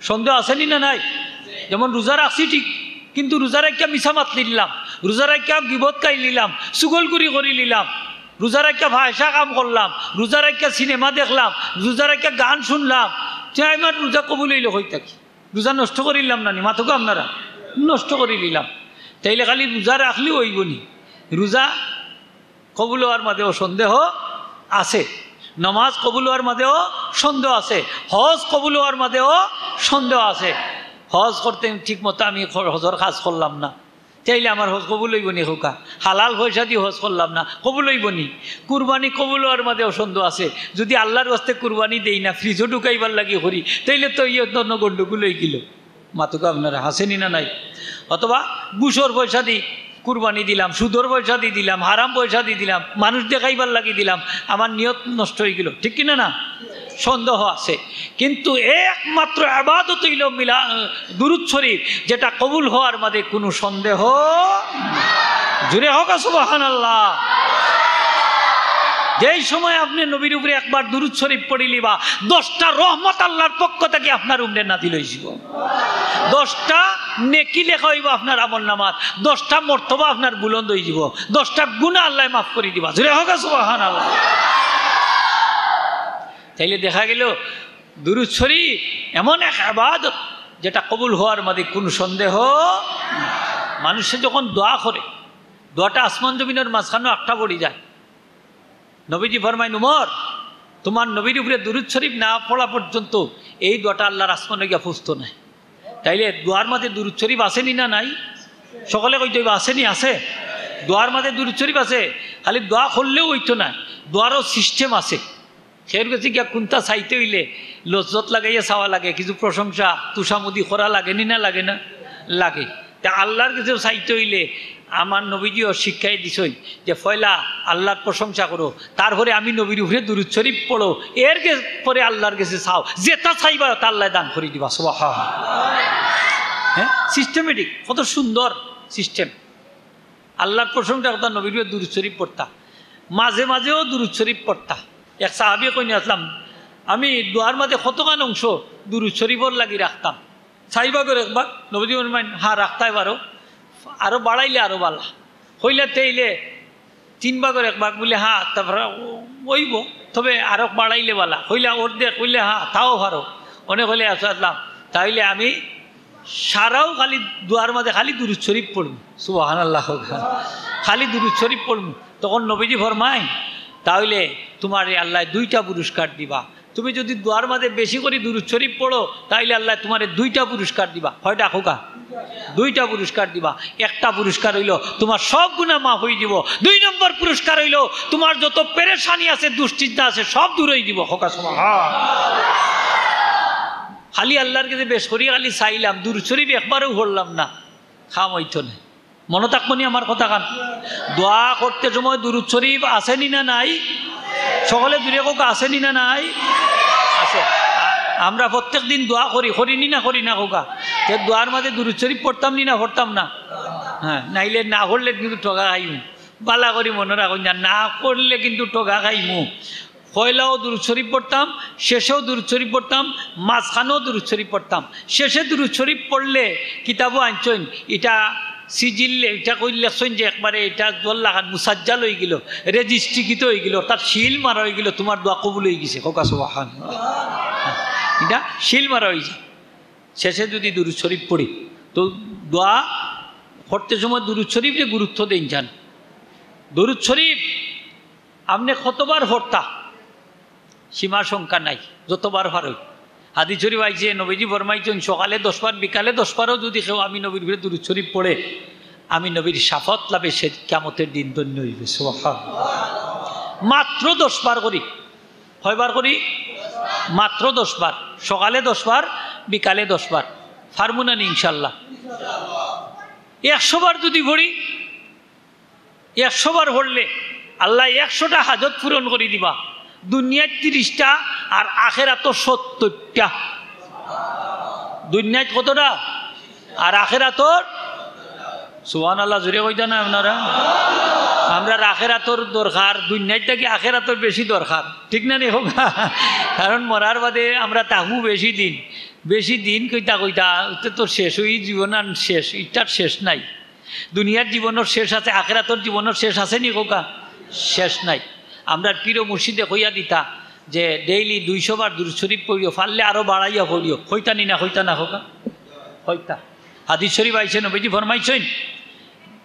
সন্দেহ আছে নি না নাই? যেমন রোজা রাখছি ঠিক, কিন্তু রোজা রাখিয়া মিছা মাত লিলাম, রোজা রাখিয়া গিবত খাই লিলাম, চুগলখুরি করি লিলাম, রোজা রাখিয়া ফাহেশা কাম করলাম, রোজা রাখিয়া সিনেমা দেখলাম, রোজা রাখিয়া গান শুনলাম, তে আমার রোজা কবুল অইলো কই থাকি? রোজা নষ্ট করিলাম না নি? মাতউক্কা আপনারা, নষ্ট করি লিলাম। তাইলে খালি রোজা রাখলেও অইবো নি? রোজা কবুল অওয়ার মাঝেও সন্দেহ আছে, নমাজ কবুল অওয়ার মাঝেও সন্দেহ আছে, হজ কবুল অওয়ার মাঝেও সন্দেহ আছে। হজ করতে ঠিক মতো আমি খ-, হজর কাজ করলাম না, তাইলে আমার হজ কবুল অইবো নি কউক্কা? হালাল পয়সা দি হজ করলাম না, কবুল অইবো নি? কুরবানি কবুল অওয়ার মাঝেও সন্দেহ আছে। যদি আল্লার ওয়াস্তে কুরবানি দেই না, ফ্রিজো ঢুকাইবার লাগি করি, তাইলে তো ইয়ে তো অন্য গন্ডগোল অইগেলো। মাতউক্কা আপনারা, আছে নি না নাই? অথবা ঘুষর পয়সা দি কুরবানি দিলাম, সুদর পয়সা দি দিলাম, হারাম পয়সা দি দিলাম, মানুষ দেখাইবার লাগি দিলাম, আমার নিয়ত নষ্ট অইগেলো, ঠিক কিনা না? সন্দেহ আছে। কিন্তু একমাত্র ইবাদত অইলো মিলা-, দুরুদ শরিফ, যেটা কবুল হওয়ার মাঝে কুনু সন্দেহ। জুরে কউক্কা সুবহানাল্লাহ। যেই সময় আপনে নবীর উপরে একবার দুরুদ শরিফ পড়িলিবা, দশটা রহমত আল্লার পক্ষ থাকি আপনার উপরে নাজিল অইযিবো। দশটা নেকি লেখা অইবো আপনার আমলনামাত, দশটা মর্তবা আপনার বুলন্দ অইযিবো, দশটা গুনা আল্লায় মাফ করি দিবা। জুরে কউক্কা সুবহানাল্লাহ। তাইলে দেখা গেলো দুরুদ শরিফ এমন এক ইবাদত, যেটা কবুল হওয়ার মাঝে কুনু সন্দেহ। মানুষে যখন দোয়া করে, দোয়াটা আসমান জমিনর মাঝখানো আটকা পড়ি যায়। নবীজি ফরমাইন, "উমর, তুমার নবীর উপরে দুরুদ শরিফ না পড়া পর্যন্ত এই দোয়াটা আল্লার আসমানো গিয়া পৌঁছতো নায়।" তাইলে দোয়ার মাঝে দুরুদ শরিফ আছে নি না নাই? সকলে কইতে অইবো, "আছে নি?" আছে। দোয়ার মাঝে দুরুদ শরিফ আছে, খালি দোয়া করলেও অইতো নায়, দোয়ারও system আছে। কেউর গেছে গিয়া কুন্তা চাইতে অইলে লজ্জত লাগাইয়া চাওয়া লাগে, কিছু প্রশংসা, তুষামুদি করা লাগে নি না লাগে না? লাগে। তে আল্লার গেছে চাইতে অইলে আমার নবীজিও শিক্ষাই দিছইন যে পয়লা আল্লার প্রশংসা করো, তারপরে আমি নবীর উপরে দুরুদ শরিফ পড়ো, এর গে-, পরে আল্লার গেছে চাও, যেটা চাইবা ওটা আল্লায় দান করি দিবা। সুবহানাল্লাহ। হ্যাঁ, systematic, কত সুন্দর system। আল্লার প্রশংসা করতা, নবীর উপরে দুরুদ শরিফ পড়তা, মাঝে মাঝেও দুরুদ শরিফ পড়তা। এক সাহাবী কইন, আসলাম, আমি দোয়ার মাঝে কতখান অংশ দুরুদ শরিফর লাগি রাখতাম। চাইর ভাগর এক ভাগ, নবীজি ফরমাইন, "হ্যাঁ, রাখতায় পারো, আরো বাড়াইলে আরো বালা।" কইলা, "তেইলে তিন ভাগর এক ভাগ?" বুলে, "হ্যাঁ।" তারপরে অইবো, তবে আরো বাড়াইলে বালা। কইলা, "অর্ধেক?" বুলে, "হ্যাঁ, তাও পারো।" অনে কইলে, "আচ্ছা, আসলাম, তাইলে আমি সারাও খালি দোয়ার মাঝে খালি দুরুদ শরিফ পড়মু।" সুবহানাল্লাহ কউক্কা। খালি দুরুদ শরিফ পড়মু। তখন নবীজি ফরমাইন, "তাইলে তুমারে আল্লায় দুইটা পুরস্কার দিবা। তুমি যুদি দোয়ার মাঝে বেশি করি দুরুদ শরিফ পড়ো, তাইলে আল্লায় তুমারে দুইটা পুরস্কার দিবা।" কয়টা কউক্কা? দুইটা পুরস্কার দিবা। একটা পুরস্কার অইলো তুমার সব গুনা মাফ অইযিবো। দুই নম্বর পুরস্কার অইলো তুমার যত পেরেশানি আছে, দুশ্চিন্তা আছে, সব দূর অইযিবো। কউক্কা সুবহানাল্লাহ। খালি আল্লার গেছে বেশ করি খালি চাইলাম, দুরুদ শরিফ একবারও পড়লাম না, কাম অইতো নায়। মনো থাকবো নি আমার কথাখান? দোয়া করতে সময় দুরুদ শরিফ আছে নি না নাই? সকলে জুরে কউক্কা, আছে নি না নাই? আছে। আ-, আমরা প্রত্যেক দিন দোয়া করি, করি নি না, করি না কউক্কা? তে দোয়ার মাঝে দুরুদ শরিফ পড়তাম নি না, পড়তাম না? হ্যাঁ, নাইলে না পড়লে কিন্তু ঠগা খাইমু। বালা করি মনো রাখইন, না পড়লে কিন্তু ঠগা খাইমু। পয়লাও দুরুদ শরিফ পড়তাম, শেষেও দুরুদ শরিফ পড়তাম, মাঝখানেও দুরুদ শরিফ পড়তাম। শেষে দুরুদ শরিফ পড়লে কিতাবো আনছইন, ইটা সিজিল, ইটা কই লেখছইন যে একবারে ইটা জোর লাগান মুসাজ্জাল অইগেলো, রেজিস্ট্রিকৃত অইগেলো, অর্থাৎ সিল মারা অইগেলো, তুমার দোয়া কবুল অইগেছে। কউক্কা সুবহানাল্লাহ। ইটা সিল মারা অইছে। শেষে যুদি দুরুদ শরিফ পড়ি, তো দোয়া করতে সময় দুরুদ শরিফরে গুরুত্ব দেইন যান। দুরুদ শরিফ আপনে কতবার পড়তা, সীমা সংখ্যা নাই, যতবার পারো। হাদিস শরিফ আইছে, নবীজি ফরমাইছইন, সকালে দশ বার, বিকালে দশ বারও যুদি কেউ আমি নবীর উপরে দুরুদ শরিফ পড়ে, আমি নবীর শাফাত লাভে সে কিয়ামতের দিন ধন্য অইবো। সুবহানাল্লাহ। মাত্র দশ বার করি। কয়বার করি? মাত্র দশ বার। সকালে দশ বার, বিকালে দশ বার। পারমু না নি ইনশাআল্লাহ? একশো বার যুদি পড়ি, একশো বার পড়লে আল্লায় একশোটা হাজত পূরণ করি দিবা, দুনিয়াত তিরিশটা আর আখেরাতো সত্তরটা। দুনিয়াত কতটা? আর আখেরাতর? সুবহানাল্লাহ, জুরে কইতা না আপনারা? আমরার আখেরাতর দরকার, দুনিয়াত থাকি আখেরাতর বেশি দরকার, ঠিক না নি কউক্কা? কারণ মরার বাদে আমরা থাকমু বেশি দিন, বেশি দিন কইতা কইতা, ইটা তো শেষ, ওই জীবন আর শেষ, ইটার শেষ নাই। দুনিয়ার জীবনর শেষ আছে, আখেরাতর জীবনর শেষ আছে নি কউক্কা? শেষ নাই। আমরার পীর ও মুর্শিদে কইয়া দিতা যে daily দুইশো বার দুরুদ শরিফ পড়িও, পারলে আরো বাড়াইয়া পড়িও। কইতা নি না, কইতা না কউক্কা? কইতা। হাদিস শরিফ আইছে, নবীজি ফরমাইছইন,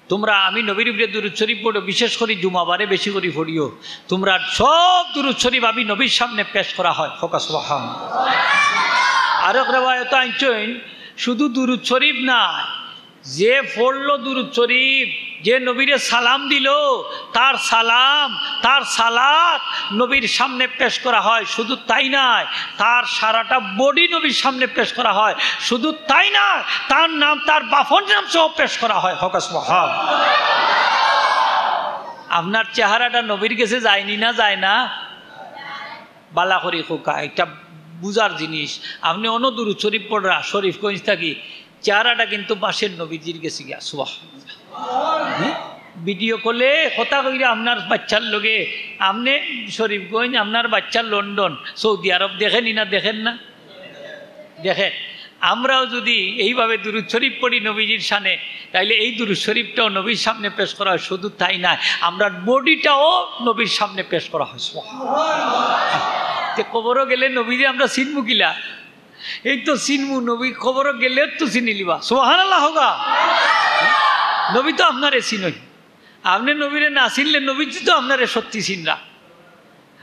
তুমরা আমি নবীর উপরে দুরুদ শরিফ পড়ো, বিশেষ করি জুমাবারে বেশি করি পড়িও। তুমরার সব দুরুদ শরিফ আমি নবীর সামনে পেশ করা হয়। কউক্কা সুবহানাল্লাহ। আরক রেওয়ায়েত আনছইন, শুধু দুরুদ শরিফ না, যে পড়ল দুরুদ শরীফ, যে নবীরে সালাম দিল, তার সালাম, তার সালাত নবীর সামনে পেশ করা হয়। শুধু তাই নয়, তার সারাটা বডি নবীর সামনে পেশ করা হয়। শুধু তাই নয়, তার নাম, তার বাপর নাম সহ পেশ করা হয়। হক সুবহান। আপনার চেহারাটা নবীর গেছে যায়নি না, যায় না? বালা করি খোকা, একটা বুঝার জিনিস। আপনি অনো দুরুদ শরীফ পড়রা, শরীফগঞ্জ থাকি, চেহারাটা কিন্তু পাশের নবীজির গেছে গিয়া। সুবহানাল্লাহ। হ্যাঁ? ভিডিও কলে কথা কইরা আপনার বাচ্চার লগে, আপনি শরীফগঞ্জ, আপনার বাচ্চা লন্ডন, সৌদি আরব, দেখেনি না, দেখেন না? দেখেন, আমরাও যদি এইভাবে দুরুদ শরীফ পড়ি নবীজির শানে, তাইলে এই দুরুদ শরীফটাও নবীর সামনে পেশ করা হয়। শুধু তাই নয়, আমরার বডিটাও নবীর সামনে পেশ করা হয়। সুবহানাল্লাহ। তে কবরো গেলে নবীরে আমরা চিনমু কিলা? এই তো চিনমু, নবী কবরো গেলে তো চিনিলিবা। সুবহানাল্লাহ হোগা। নবী তো আপনারে চিনই, আপনি নবীরে না চিনলে নবীজি তো আপনারে সত্যি চিনরা।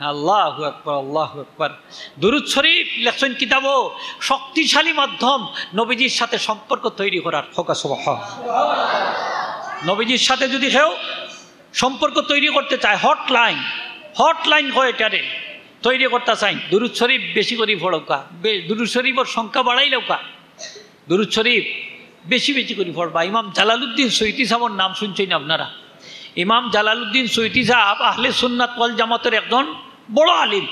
আল্লাহু আকবার, আল্লাহু আকবার। দুরুদ শরীফ লেখছেন কিতাবো, শক্তিশালী মাধ্যম নবীজির সাথে সম্পর্ক তৈরি করার। খোকা সুবহান। নবীজির সাথে যদি কেউ সম্পর্ক তৈরি করতে চায়, হটলাইন, হটলাইন কয় এটারে, তৈরি করতে চাই, দুরুদ শরীফ বেশি করি পড়উক্কা, বে-, দুরুদ শরীফর সংখ্যা বাড়াইলাউক্কা। দুরুদ শরীফ বেশি বেশি করি পড়বা। ইমাম জালালউদ্দিন সুয়ুতী সাহেবর নাম শুনছেন আপনারা। ইমাম জালালউদ্দিন সুয়ুতী সাহেব আহলে সুন্নাত ওয়াল জামাতর একজন বড় আলিম।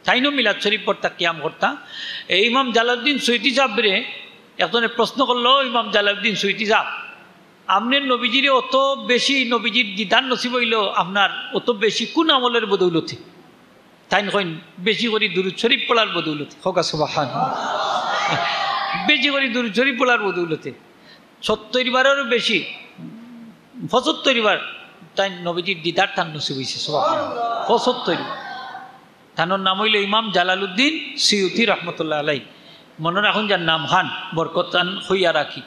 তাইনও মিলাদ শরীফ পড়তা, কিয়াম করতা। এই ইমাম জালালউদ্দিন সুয়ুতী সাহেবরে একজনে প্রশ্ন করলো, "ইমাম জালালউদ্দিন সুয়ুতী সাহেব, আপনি নবীজিরে অত বেশি, নবীজির দিদার নসিব হইল আপনার, অত বেশি কোন আমলের বদৌলতে?" তাইন কইন, "বেশি করি দুরুদ শরীফ পড়ার বদৌলতে।" খোকা সুবহান। "বেশি করি দুরুদ শরীফ পড়ার বদৌলতে।" সত্তইর বারেরও বেশি, পঁচাত্তইর বার তাইন নবীজির দিদার তান নসিব হইছে। সুবহান। পঁচাত্তইর। তানর নাম হইল ইমাম জালালউদ্দিন সুয়ুতী রহমতুল্লাহ আলাই। মনে রাখুন যার নাম খান, বরকত তান হইয়া রাখি।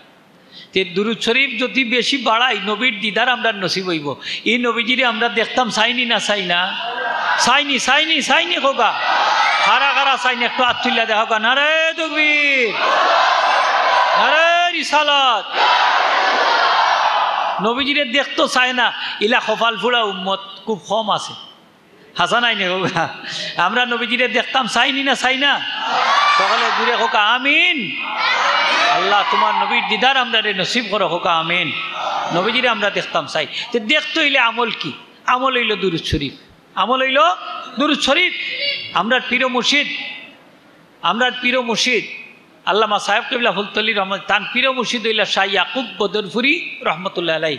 তে দুরুদ শরীফ যদি বেশি বাড়াই, নবীর দিদার আমরা নসিব হইব। এই নবীজিরে আমরা দেখতাম চাইনি না, চাই না? চাইনি, চাইনি, চাইনি খোকা। কারা কারা চাইনি একটু আত তুলিয়া দেখা খোকা। নারায়ে তকবীর, নারায়ে রিসালাত। নবীজিরে দেখতো চায় না, ইলা কপাল ফুড়া উম্মত খুব কম আছে। হাছা নায় নি খোকা? আমরা নবীজিরে দেখতাম চাইনি না, চাই না? সকলে জুরে খোকা আমিন। আল্লাহ তোমার নবীর দিদার আমরারে নসিব করো খোকা আমিন। নবীজিরে আমরা দেখতাম চাই। তে দেখতো হইলে আমল কি? আমল হইল দুরুদ শরীফ। আমল হইল দুরুদ শরীফ। আমরার পীর মুর্শিদ, আমরার পীর মুর্শিদ আল্লামা সাহেব কিবলা ফুলতলি রহমত, তান পীর মুর্শিদ হইলা শাহ ইয়াকুব বদরপুরি রহমতুল্লাহ আলাই।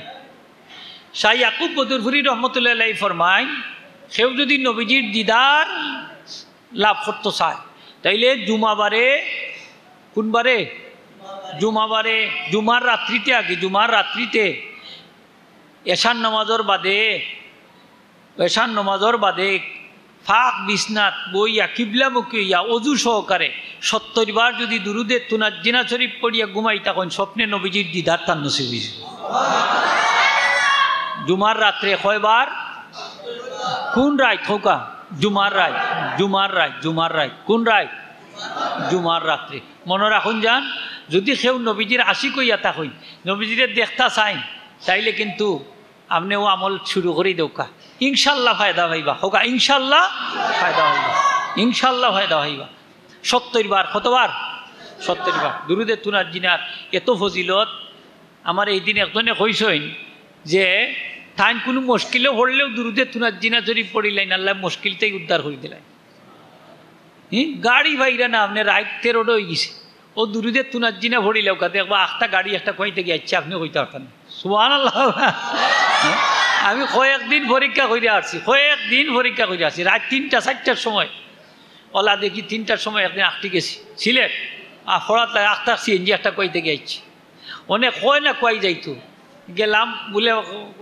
শাহ ইয়াকুব বদরপুরি রহমতুল্লাহ আলাই ফরমাইন, কেউ যদি নবীজির দিদার লাভ করতে চায়, তাইলে জুমাবারে, কোন বারে? জুমাবারে, জুমার রাত্রিতে আগে, জুমার রাত্রিতে এশার নামাজর বাদে, এশার নামাজর বাদে পাক বিছনাত বইয়া কিবলামুখী হইয়া অজু সহকারে সত্তইর বার যদি দুরুদে তুনাজ্জিনা শরীফ পড়িয়া ঘুমাই থাকইন, স্বপ্নে নবীজির দিদার তান নসিব হইছে। জুমার রাত্রে কয়বার? কোন রাইত খোকা? জুমার রাইত, জুমার রাইত, জুমার রাইত। কোন রাইত? জুমার রাত্রে। মনে রাখুন যান, যদি কেউ নবীজির আশিক হইয়া থাকইন, নবীজিরে দেখতা চাইন, তাইলে কিন্তু আপনেও আমল শুরু করি দেউক্কা, ইনশাল্লাহ ফায়দা পাইবা। খোকা, ইনশাল্লাহ ফায়দা পাইবা, ইনশাল্লাহ ফায়দা পাইবা। সত্তইর বার, কতবার? সত্তইর বার। দুরুদে তুনাজ্জিনার এত ফজিলত। আমার এই দিন একজনে কইছইন যে তাইন কুনু মুশকিলো পড়লেও দুরুদে তুনাজ্জিনা শরীফ পড়িলাইন, আল্লায় মুশকিল থাকি উদ্ধার করি দিলাইন। হি, গাড়ি পাইরা না, আপনে রাইত তেরোটা হই গেছে। ও দুরুদে তুনাজ্জিনা পড়িলাউক্কা, দেখবা আখতা গাড়ি একটা কই থাকি আইছে, আপনে কইতা পারতা না। সুবহানাল্লাহ। আমি কয়েকদিন পরীক্ষা করিয়া আসছি, কয়েকদিন পরীক্ষা করিয়া আসছি। রাইত তিনটা চাইরটার সময়, অলা দেখি তিনটার সময় একদিন আখটি গেছি সিলেট, আর ফড়াত লাগে আখতা সিএনজি একটা কই থাকি আইছে। অনে কয় না কই যাইতো, গেলাম বুলে,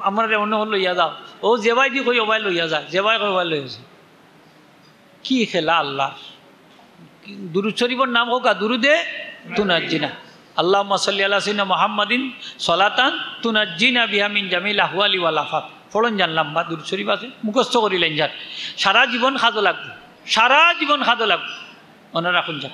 "আমারে অনো লইয়া যাও।" ও যেবায়দি কই ওবায় লইয়া যায়, যেবায় কই ওবায় লইয়া যায়। কি খেলা আল্লাহর! দুরুদ শরীফর নাম খোকা দুরুদে তুনাজ্জিনা। আল্লাহুম্মা সাল্লি আলা সাইয়্যিদিনা মুহাম্মাদিন সালাতান তুনাজ্জিনা বিহা মিন জামিল আহওয়ালি ওয়াল আফাত। পড়ন যান, লম্বা দুরুদ শরীফ আছে, মুখস্থ করিলাইন যান। সারা জীবন কাজো লাগবো, সারা জীবন কাজো লাগবো। মনে রাখুন যান।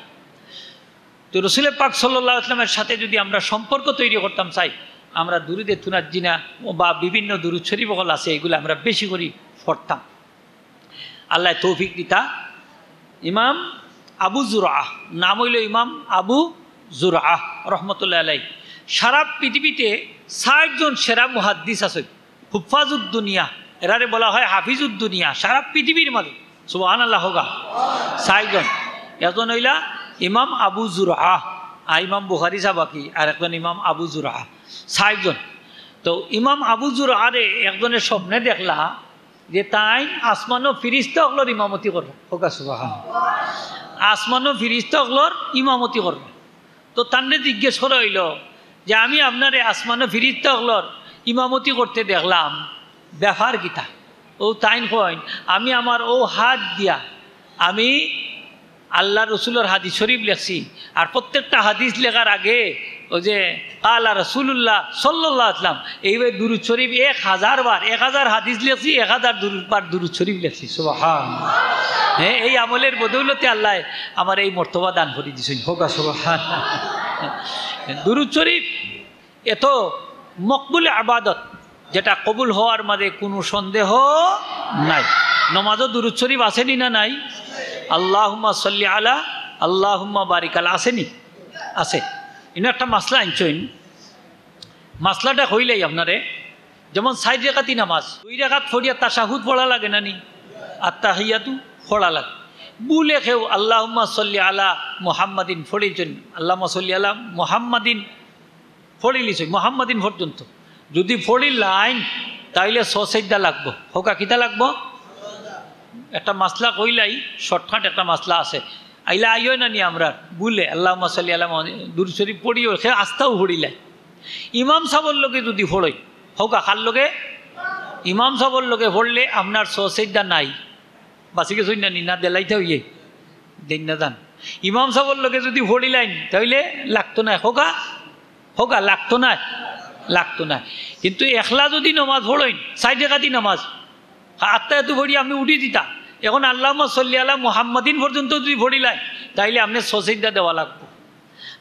তো রসুলে পাক সাল্লাল্লাহু আলাইহি ওয়াসাল্লামের সাথে যদি আমরা সম্পর্ক তৈরি করতাম চাই, আমরা দুরুদে তুনাজ্জিনা বা বিভিন্ন দুরুদ শরীফ অকল আছে, এগুলা আমরা বেশি করি পড়তাম। আল্লায় তৌফিক দিতা। ইমাম আবু জুরআ, নাম অইলো ইমাম আবু জুরআ রহমতুল্লাহ আলাই। সারা পৃথিবীতে চাইরজন সেরা মুহাদ্দিস আছে, হুফফাজুদ দুনিয়া, এরারে বলা হয় হাফিজুদ দুনিয়া, সারা পৃথিবীর মাঝে। সুবহানাল্লাহ কউক্কা। চাইরজন, একজন অইলা ইমাম আবু জুরআ, আর ইমাম বুখারী সাব বাকি, আর একজন ইমাম আবু জুরআ। চাইরজন। তো ইমাম আবু জুরআরে একজনে স্বপ্নে দেখলা যে তাইন আসমানো ফিরিস্তা অকলর ইমামতি কররা। কউক্কা সুবহান। আসমানো ফিরিস্তা অকলর ইমামতি কররা। তো তানরে জিজ্ঞেস করা অইলো যে, "আমি আপনারে আসমানো ফিরিস্তা অকলর ইমামতি করতে দেখলাম, ব্যাপার কিতা?" অউ তাইন কইন, "আমি আমার অউ হাত দিয়া আমি আল্লার রসুলর হাদিস শরীফ লেখছি, আর প্রত্যেকটা হাদিস লেখার আগে অউ যে কালা রাসূলুল্লাহ সাল্লাল্লাহু আলাইহি ওয়াসাল্লাম, এইভাবে দুরুদ শরীফ এক হাজার বার, এক হাজার হাদিস লেখছি, এক হাজার দুরুদ, বার দুরুদ শরীফ লেখছি।" সুবহান। হ্যাঁ, এই আমলের বদৌলতে আল্লায় আমারে এই মর্তবা দান করি দিছইন। কউক্কা সুবহান। দুরুদ শরীফ এত মকবুল আবাদত, যেটা কবুল হওয়ার মাঝে কোনো সন্দেহ নাই। নমাজও দুরুদ শরীফ আছে নি না নাই? আল্লাহুম্মা সাল্লি আলা, আল্লাহুম্মা বারিক আলা আছে নি? আছে। ইনো একটা মাসলা আনছইন, মাসলাটা কইলাই আপনারে। যেমন চাইর রেকাতি নামাজ, দুই রেকাত পড়িয়া তাশাহুদ পড়া লাগে না নি? আত্তাহিয়াতু পড়া লাগে। ভুলে কেউ আল্লাহুম্মা সাল্লি আলা মুহাম্মাদিন পড়িলছইন, আল্লাহুম্মা সাল্লি আলা মুহাম্মাদিন পড়িলিছইন, মুহাম্মাদিন পর্যন্ত যদি পড়িলাইন, তাইলে ছয় সেজদা লাগবো। কউক্কা কিতা লাগবো? একটা মাসলা কইলাই, শর্টকাট একটা মাসলা আছে। আইলা আইও না নি আমরার ভুলে আল্লাহুম্মা সাল্লি আলা মুহাম্মাদিন, দুরুদ শরীফ পড়িও, সে আস্তাও পড়িলাই। ইমাম সাবর লগে যদি পড়ইন, কউক্কা কার লগে? ইমাম সাবর লগে পড়লে আপনার ছয় সেজদা নাই। বাঁচি গেছইন না নি? না দিলাইতা অইয়ে? দেইন না যান। ইমাম সাবর লগে যদি পড়িলাইন, তাইলে লাগতো নায়। কউক্কা, কউক্কা, লাগতো নায়, লাগতো নায়। কিন্তু একলা যদি নমাজ পড়ইন, চাইর রেকাতি নমাজ, আত্তাহিয়াতু পড়ি আপনে উঠি দিতা। এখন আল্লাহুম্মা সাল্লি আলা মুহাম্মাদিন পর্যন্ত যদি পড়িলাইন, তাইলে আপনে ছয় সেজদা দেওয়া লাগবো।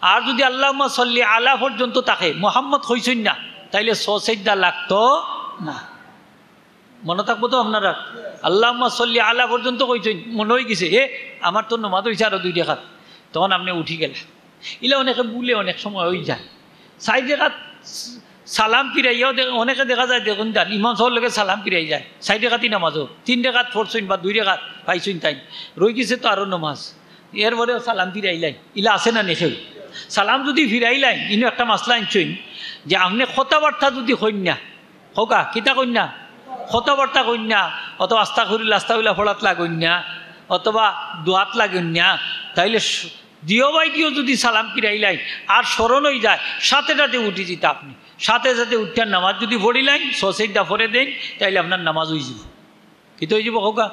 আর যদি আল্লাহুম্মা সাল্লি আলা পর্যন্ত থাকে, মুহাম্মদ কইছইন না, তাইলে ছয় সেজদা লাগতো না। মনো থাকবো তো আপনারার? আল্লাহুম্মা সাল্লি আলা পর্যন্ত কইছইন, মনো অইগেছে, "এ, আমার তো নমাজ অইছে আরো দুই রেকাত, তখন আপনে উঠি গেলা।" ইলা অনেকে ভুলে অনেক সময় অইযায়। চাইর রেকাত সালাম ফিরাইয়াও দে-, অনেকে দেখা যায়, দেখইন যান, ইমাম সাবর লগে সালাম ফিরাই যায়, চাইর রেকাতি নমাজও তিন রেকাত পড়ছইন বা দুই রেকাত পাইছইন তাইন, রইগেছে তো আরো নমাজ, এরপরেও সালাম ফিরাইলাইন, ইলা আছে না নি কেউ? সালাম যদি ফিরাইলাইন, ইনো একটা মাসলা আনছইন যে আপনে কথাবার্তা যদি কইন না, কউক্কা, কিতা কইন না? কথাবার্তা কইন না, অথবা আস্তাগফিরুল্লাহ, আস্তাগফিরুল্লাহ পড়াত লাগইন না, অথবা দোয়াত লাগইন না, তাইলে স-, দিও বাই দিও যদি সালাম ফিরাইলাইন আর স্মরণ অইযায়, সাথে সাথে উঠি দিতা আপনে। সাথে সাথে উঠিয়া নামাজ যদি পড়িলাইন, ছয় সেজদা পড়ে দেইন, তাইলে আপনার নামাজ অইযিবো। কিতা অইযিবো কউক্কা?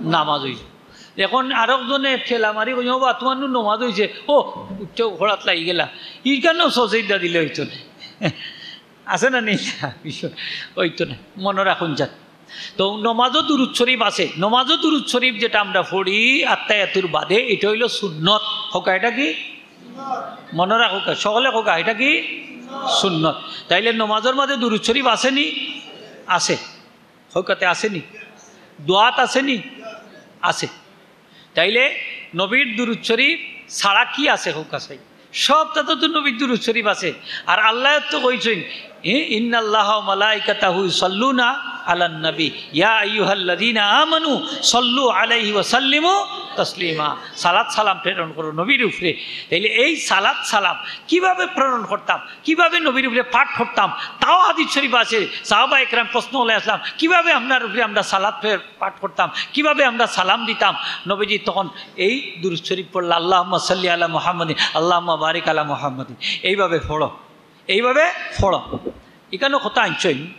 নামাজ অইযিবো। এখন আরকজনে ঠেলা মারি কইন, "ও বা, তুমার নু নমাজ অইছে, ও, উঠিয়া পড়াত লাগি গেলা।" ইখানও ছয় সেজদা দিলে অইতো নায়। আছে না নি? অইতো নায়। মনো রাখইন যান। তো নমাজও দুরুদ শরীফ আছে। নমাজও দুরুদ শরীফ যেটা আমরা পড়ি আত্তাহিয়াতুর বাদে, ইটা অইলো সুন্নত। কউক্কা, ইটা কি? মনো রাখউক্কা, সকলে কউক্কা, ইটা কি? সুন্নত। তাইলে নমাজর মাঝে দুরুদ শরীফ আছে নি? আছে। কউক্কা তে আছে নি? দোয়াত আছে নি? আছে। তাইলে নবীর দুরুদ শরীফ ছাড়া কি আছে কউক্কা চাই? সবটাতে তো নবীর দুরুদ শরীফ আছে। আর আল্লায় তো কইছইন, এ, "ইন্নাল্লাহা ওয়া মালাইকাতাহু ইউসাল্লুনা আলান নবী, ইয়া আইয়ুহাল্লাযীনা আমানু সাল্লু আলাইহি ওয়া সাল্লিমু তাসলিমা।" সালাত সালাম প্রেরণ করো নবীর উপরে। তাইলে এই সালাত সালাম কিভাবে প্রেরণ করতাম, কিভাবে নবীর উপরে পাঠ করতাম, তাও হাদিস শরীফ আছে। সাহাবা একরাম প্রশ্ন অইলা, "আসলাম, কিভাবে আপনার উপরে আমরা সালাত প্রে-, পাঠ করতাম, কিভাবে আমরা সালাম দিতাম?" নবীজি তখন এই দুরুদ শরীফ পড়লা, "আল্লাহুম্মা সাল্লি আলা মুহাম্মাদিন, আল্লাহুম্মা বারিক আলা মুহাম্মাদিন।" এইভাবে পড়ো, এইভাবে পড়ো। ইখানও কথা আনছইন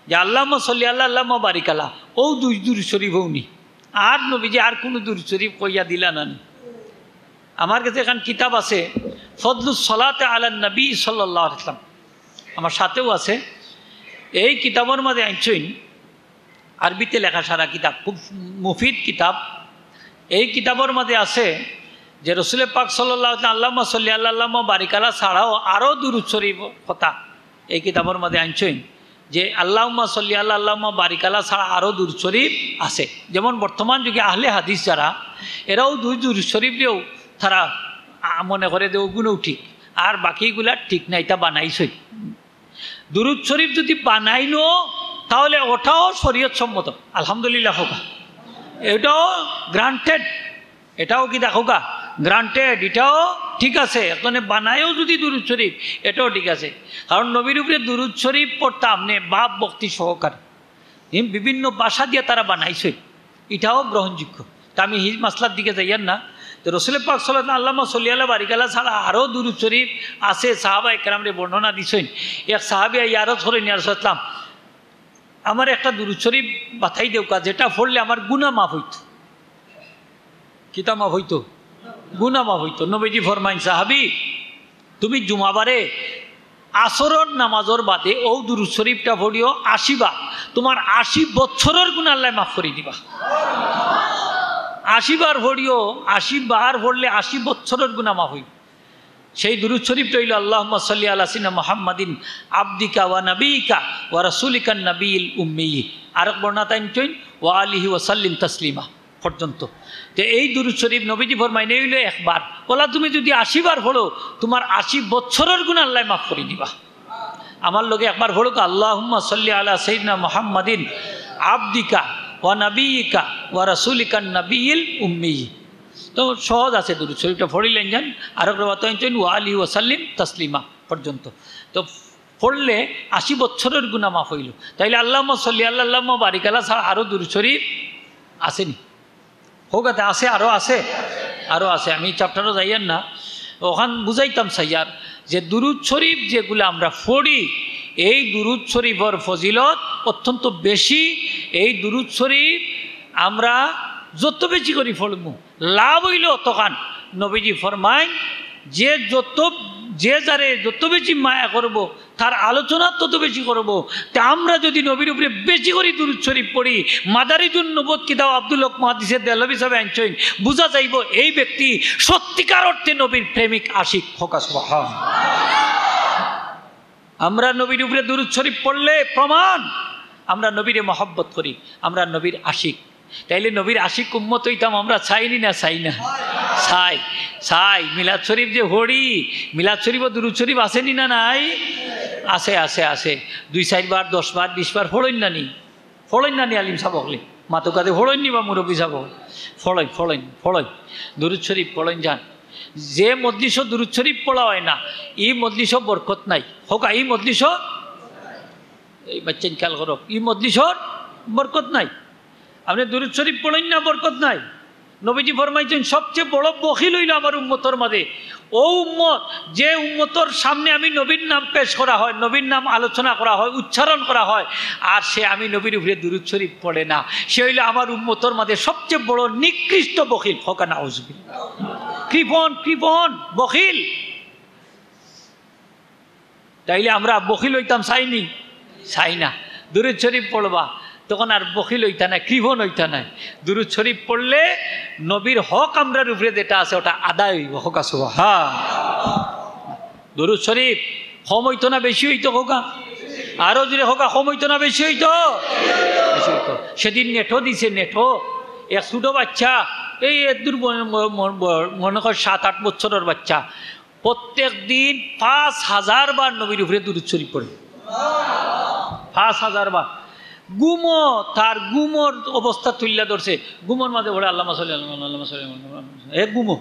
যে আল্লাহুম্মা সাল্লি আলা, আল্লাহুম্মা বারিক আলা, অউ দুই দুরুদ শরীফ অউ নি। আর নবীজি আর কুনু দুরুদ শরীফ কইয়া দিলা না নি। আমার গেছে একখান কিতাব আছে, ফদলুস সালাতে আলান নবী সাল্লাল্লাহু আলাইহি ওয়াসাল্লাম, আমার সাথেও আছে। এই কিতাবর মাঝে আনছইন, আরবিতে লেখা সারা কিতাব, খুব মুফিদ কিতাব। এই কিতাবর মাঝে আছে যে রসুলে পাক সাল্লাল্লাহু আলাইহি ওয়াসাল্লাম, "আল্লাহুম্মা সাল্লি আলা, আল্লাহুম্মা বারিক আলা" ছাড়াও আরো দুরুদ শরীফ কথা এই কিতাবর মাঝে আনছইন যে আল্লাহুম্মা সাল্লি আলা, আল্লাহুম্মা বারিক আলা ছাড়া আরও দুরুদ শরীফ আছে। যেমন বর্তমান যুগে আহলে হাদিস যারা, এরাও দুই দুরুদ শরীফ দিয়েও তারা, আ, মনে করে যে ওগুনও ঠিক, আর বাকিগুলা ঠিক না, এটা বানাইছইন। দুরুদ শরীফ যদি বানাইনো, তাহলে ওটাও শরীয়ত সম্মত। আলহামদুলিল্লাহ হোক, এটাও গ্রান্টেড। এটাও কি দেখো গা, গ্রান্টেড, এটাও ঠিক আছে। এখানে বানায়ও যদি দুরুদ শরীফ, এটাও ঠিক আছে। কারণ নবীর উপরে দুরুদ শরীফ পড়তাম নে ভাব ভক্তি সহকারে, বিভিন্ন ভাষা দিয়া তারা বানাইছে, এটাও গ্রহণযোগ্য। তা আমি এই মাসলার দিকে যাইয়ার না। তো রসুল পাক সাল্লাল্লাহু আলাইহি ওয়াসাল্লাম আল্লাহুম্মা সাল্লি আলা বারিক আলা ছাড়া আরও দুরুদ শরীফ আছে, সাহাবায়ে কেরামরে বর্ণনা দিছইন। এক সাহাবী আইয়া আরজ করইন, "ইয়া রাসূলুল্লাহ, আমার একটা দুরুদ শরীফ বাতাই দেউকা, যেটা পড়লে আমার গুনাহ মাফ অইতো।" কিতা মাফ অইতো? গুনাহ মাফ অইতো। নবীজি ফরমাইন, "সাহাবী, তুমি জুমাবারে আসরর নামাজর বাদে অউ দুরুদ শরীফটা পড়িও আশি বার, তুমার আশি বছরর গুনাহ আল্লায় মাফ করি দিবা।" আশি বার পড়িও, আশি বার পড়লে আশি বছরর গুনাহ মাফ অইবো। সেই দুরুদ শরীফটা অইলো, "আল্লাহুম্মা সাল্লি আলা সাইয়্যিদিনা মুহাম্মাদিন আবদিকা ওয়া নাবিয়িকা ওয়া রাসূলিকান নাবিয়্যিল উম্মিয়্যি।" আরক বর্ণনাত আনছইন, "ওয়া আলিহি ওয়া সাল্লিম তাসলিমা" পর্যন্ত। তে এই দুরুদ শরীফ নবীজি ফরমাইন, এই অইলো একবার। অলা তুমি যুদি আশি বার পড়ো, তুমার আশি বছরর গুনাহ আল্লায় মাফ করি দিবা। আমার লগে একবার পড়ুক, "আল্লাহুম্মা সাল্লি আলা সাইয়্যিদিনা মুহাম্মাদিন আবদিকা ওয়া নাবিয়িকা ওয়া রাসূলিকান নাবিয়্যিল উম্মিয়্যি।" তো সহজ আছে, দুরুদ শরীফটা পড়িলাইন যান, আরক রেওয়াত আনছইন, "ওয়া আলিহি ওয়া সাল্লিম তাসলিমা" পর্যন্ত। তো পড়লে আশি বছরর গুনাহ মাফ অইলো। তাইলে আল্লাহুম্মা সাল্লি আলা, আল্লাহুম্মা বারিক আলা ছাড়া আরো দুরুদ শরীফ আছে নি? হোক আছে, আরো আছে, আরো আছে। আমি চ্যাপ্টারো যাইয়ার না, অখান বুঝাইতাম চাইয়ার যে দুরুদ শরীফ যেগুলা আমরা পড়ি, এই দুরুদ শরীফর ফজিলত অত্যন্ত বেশি। এই দুরুদ শরীফ আমরা যত বেশি করি পড়মু, লাভ অইলো অতখান। নবীজি ফরমাইন, যে যত, যে যারে যত বেশি মায়া করবো, তার আলোচনা তত বেশি করবো। তে আমরা যুদি নবীর উপরে বেশি করি দুরুদ শরীফ পড়ি, মাদারিজুন নুবুওয়াত কিতাব আব্দুল হক মুহাদ্দিসে দেহলভী সাহেবে আনছইন, বুঝা যাইবো এই ব্যক্তি সত্যিকার অর্থে নবীর প্রেমিক আশিক। হোক সুবহান। আমরা নবীর উপরে দুরুদ শরীফ পড়লে প্রমাণ আমরা নবীরে মহব্বত করি, আমরা নবীর আশিক। তাইলে নবীর আশিক উম্মত অইতাম আমরা, চাই নি না চাই না? চাই, চাই। মিলাদ শরীফ যে পড়ি, মিলাদ শরীফো দুরুদ শরীফ আছে নি না নাই? আছে, আছে, আছে। দুই চাইর বার, দশ বার, বিশ বার পড়ইন না নি? পড়ইন না নি আলিম সাব অকলে? মাতউক্কা দে, পড়ইন নি বা মুরব্বি সাব অকলে? পড়ইন, পড়ইন, পড়ইন। দুরুদ শরীফ পড়ইন যান। যে মজলিসো দুরুদ শরীফ পড়া অয় না, ই মজলিসো বরকত নাই। হোক, ই মজলিসো, এই বাচ্চাইন খেয়াল করো, ই মজলিসর বরকত নাই। আপনে দুরুদ শরীফ পড়ইন না, বরকত নাই। নবীজি ফরমাইছইন, "সবচেয়ে বড় বখিল অইলো আমার উম্মতর মাঝে অউ উম্মত, যে উম্মতর সামনে আমি নবীর নাম পেশ করা হয়, নবীর নাম আলোচনা করা হয়, উচ্চারণ করা হয়, আর সে আমি নবীর উপরে দুরুদ শরীফ পড়ে না, সে অইলো আমার উম্মতর মাঝে সবচেয়ে বড় নিকৃষ্ট বখিল।" হোক নাউজুবিল্লাহ। কৃপণ, কৃপণ, বখিল। তাইলে আমরা বখিল অইতাম চাই নি? চাই না। দুরুদ শরীফ পড়বা, তখন আর বখিল অইতা নায়, কৃপণ অইতা নায়। দুরুদ শরীফ পড়লে নবীর হক আমরার উপরে যেটা আছে, ওটা আদায় অইবো। হোক সুবহান। দুরুদ শরীফ কম অইতো না বেশি অইতো? হোক, আরো জোরে হোক, কম অইতো না বেশি অইতো? বেশি অইতো। সেদিন নেটো দিছে, নেটো। এক ছোট বাচ্চা, এই এদুর মনে, মনে, মনে, মনে কর সাত আট বছরর বাচ্চা, প্রত্যেক দিন পাঁচ হাজার বার নবীর উপরে দুরুদ শরীফ পড়ে। পাঁচ হাজার বার। ঘুমো, তার ঘুমর অবস্থা তুইল্লা ধরছে। ঘুমর মাঝে পড়ে, "আল্লাহুম্মা সাল্লি আলা মুহাম্মাদ, আল্লাহুম্মা সাল্লি আলা মুহাম্মাদ।" এ ঘুমো,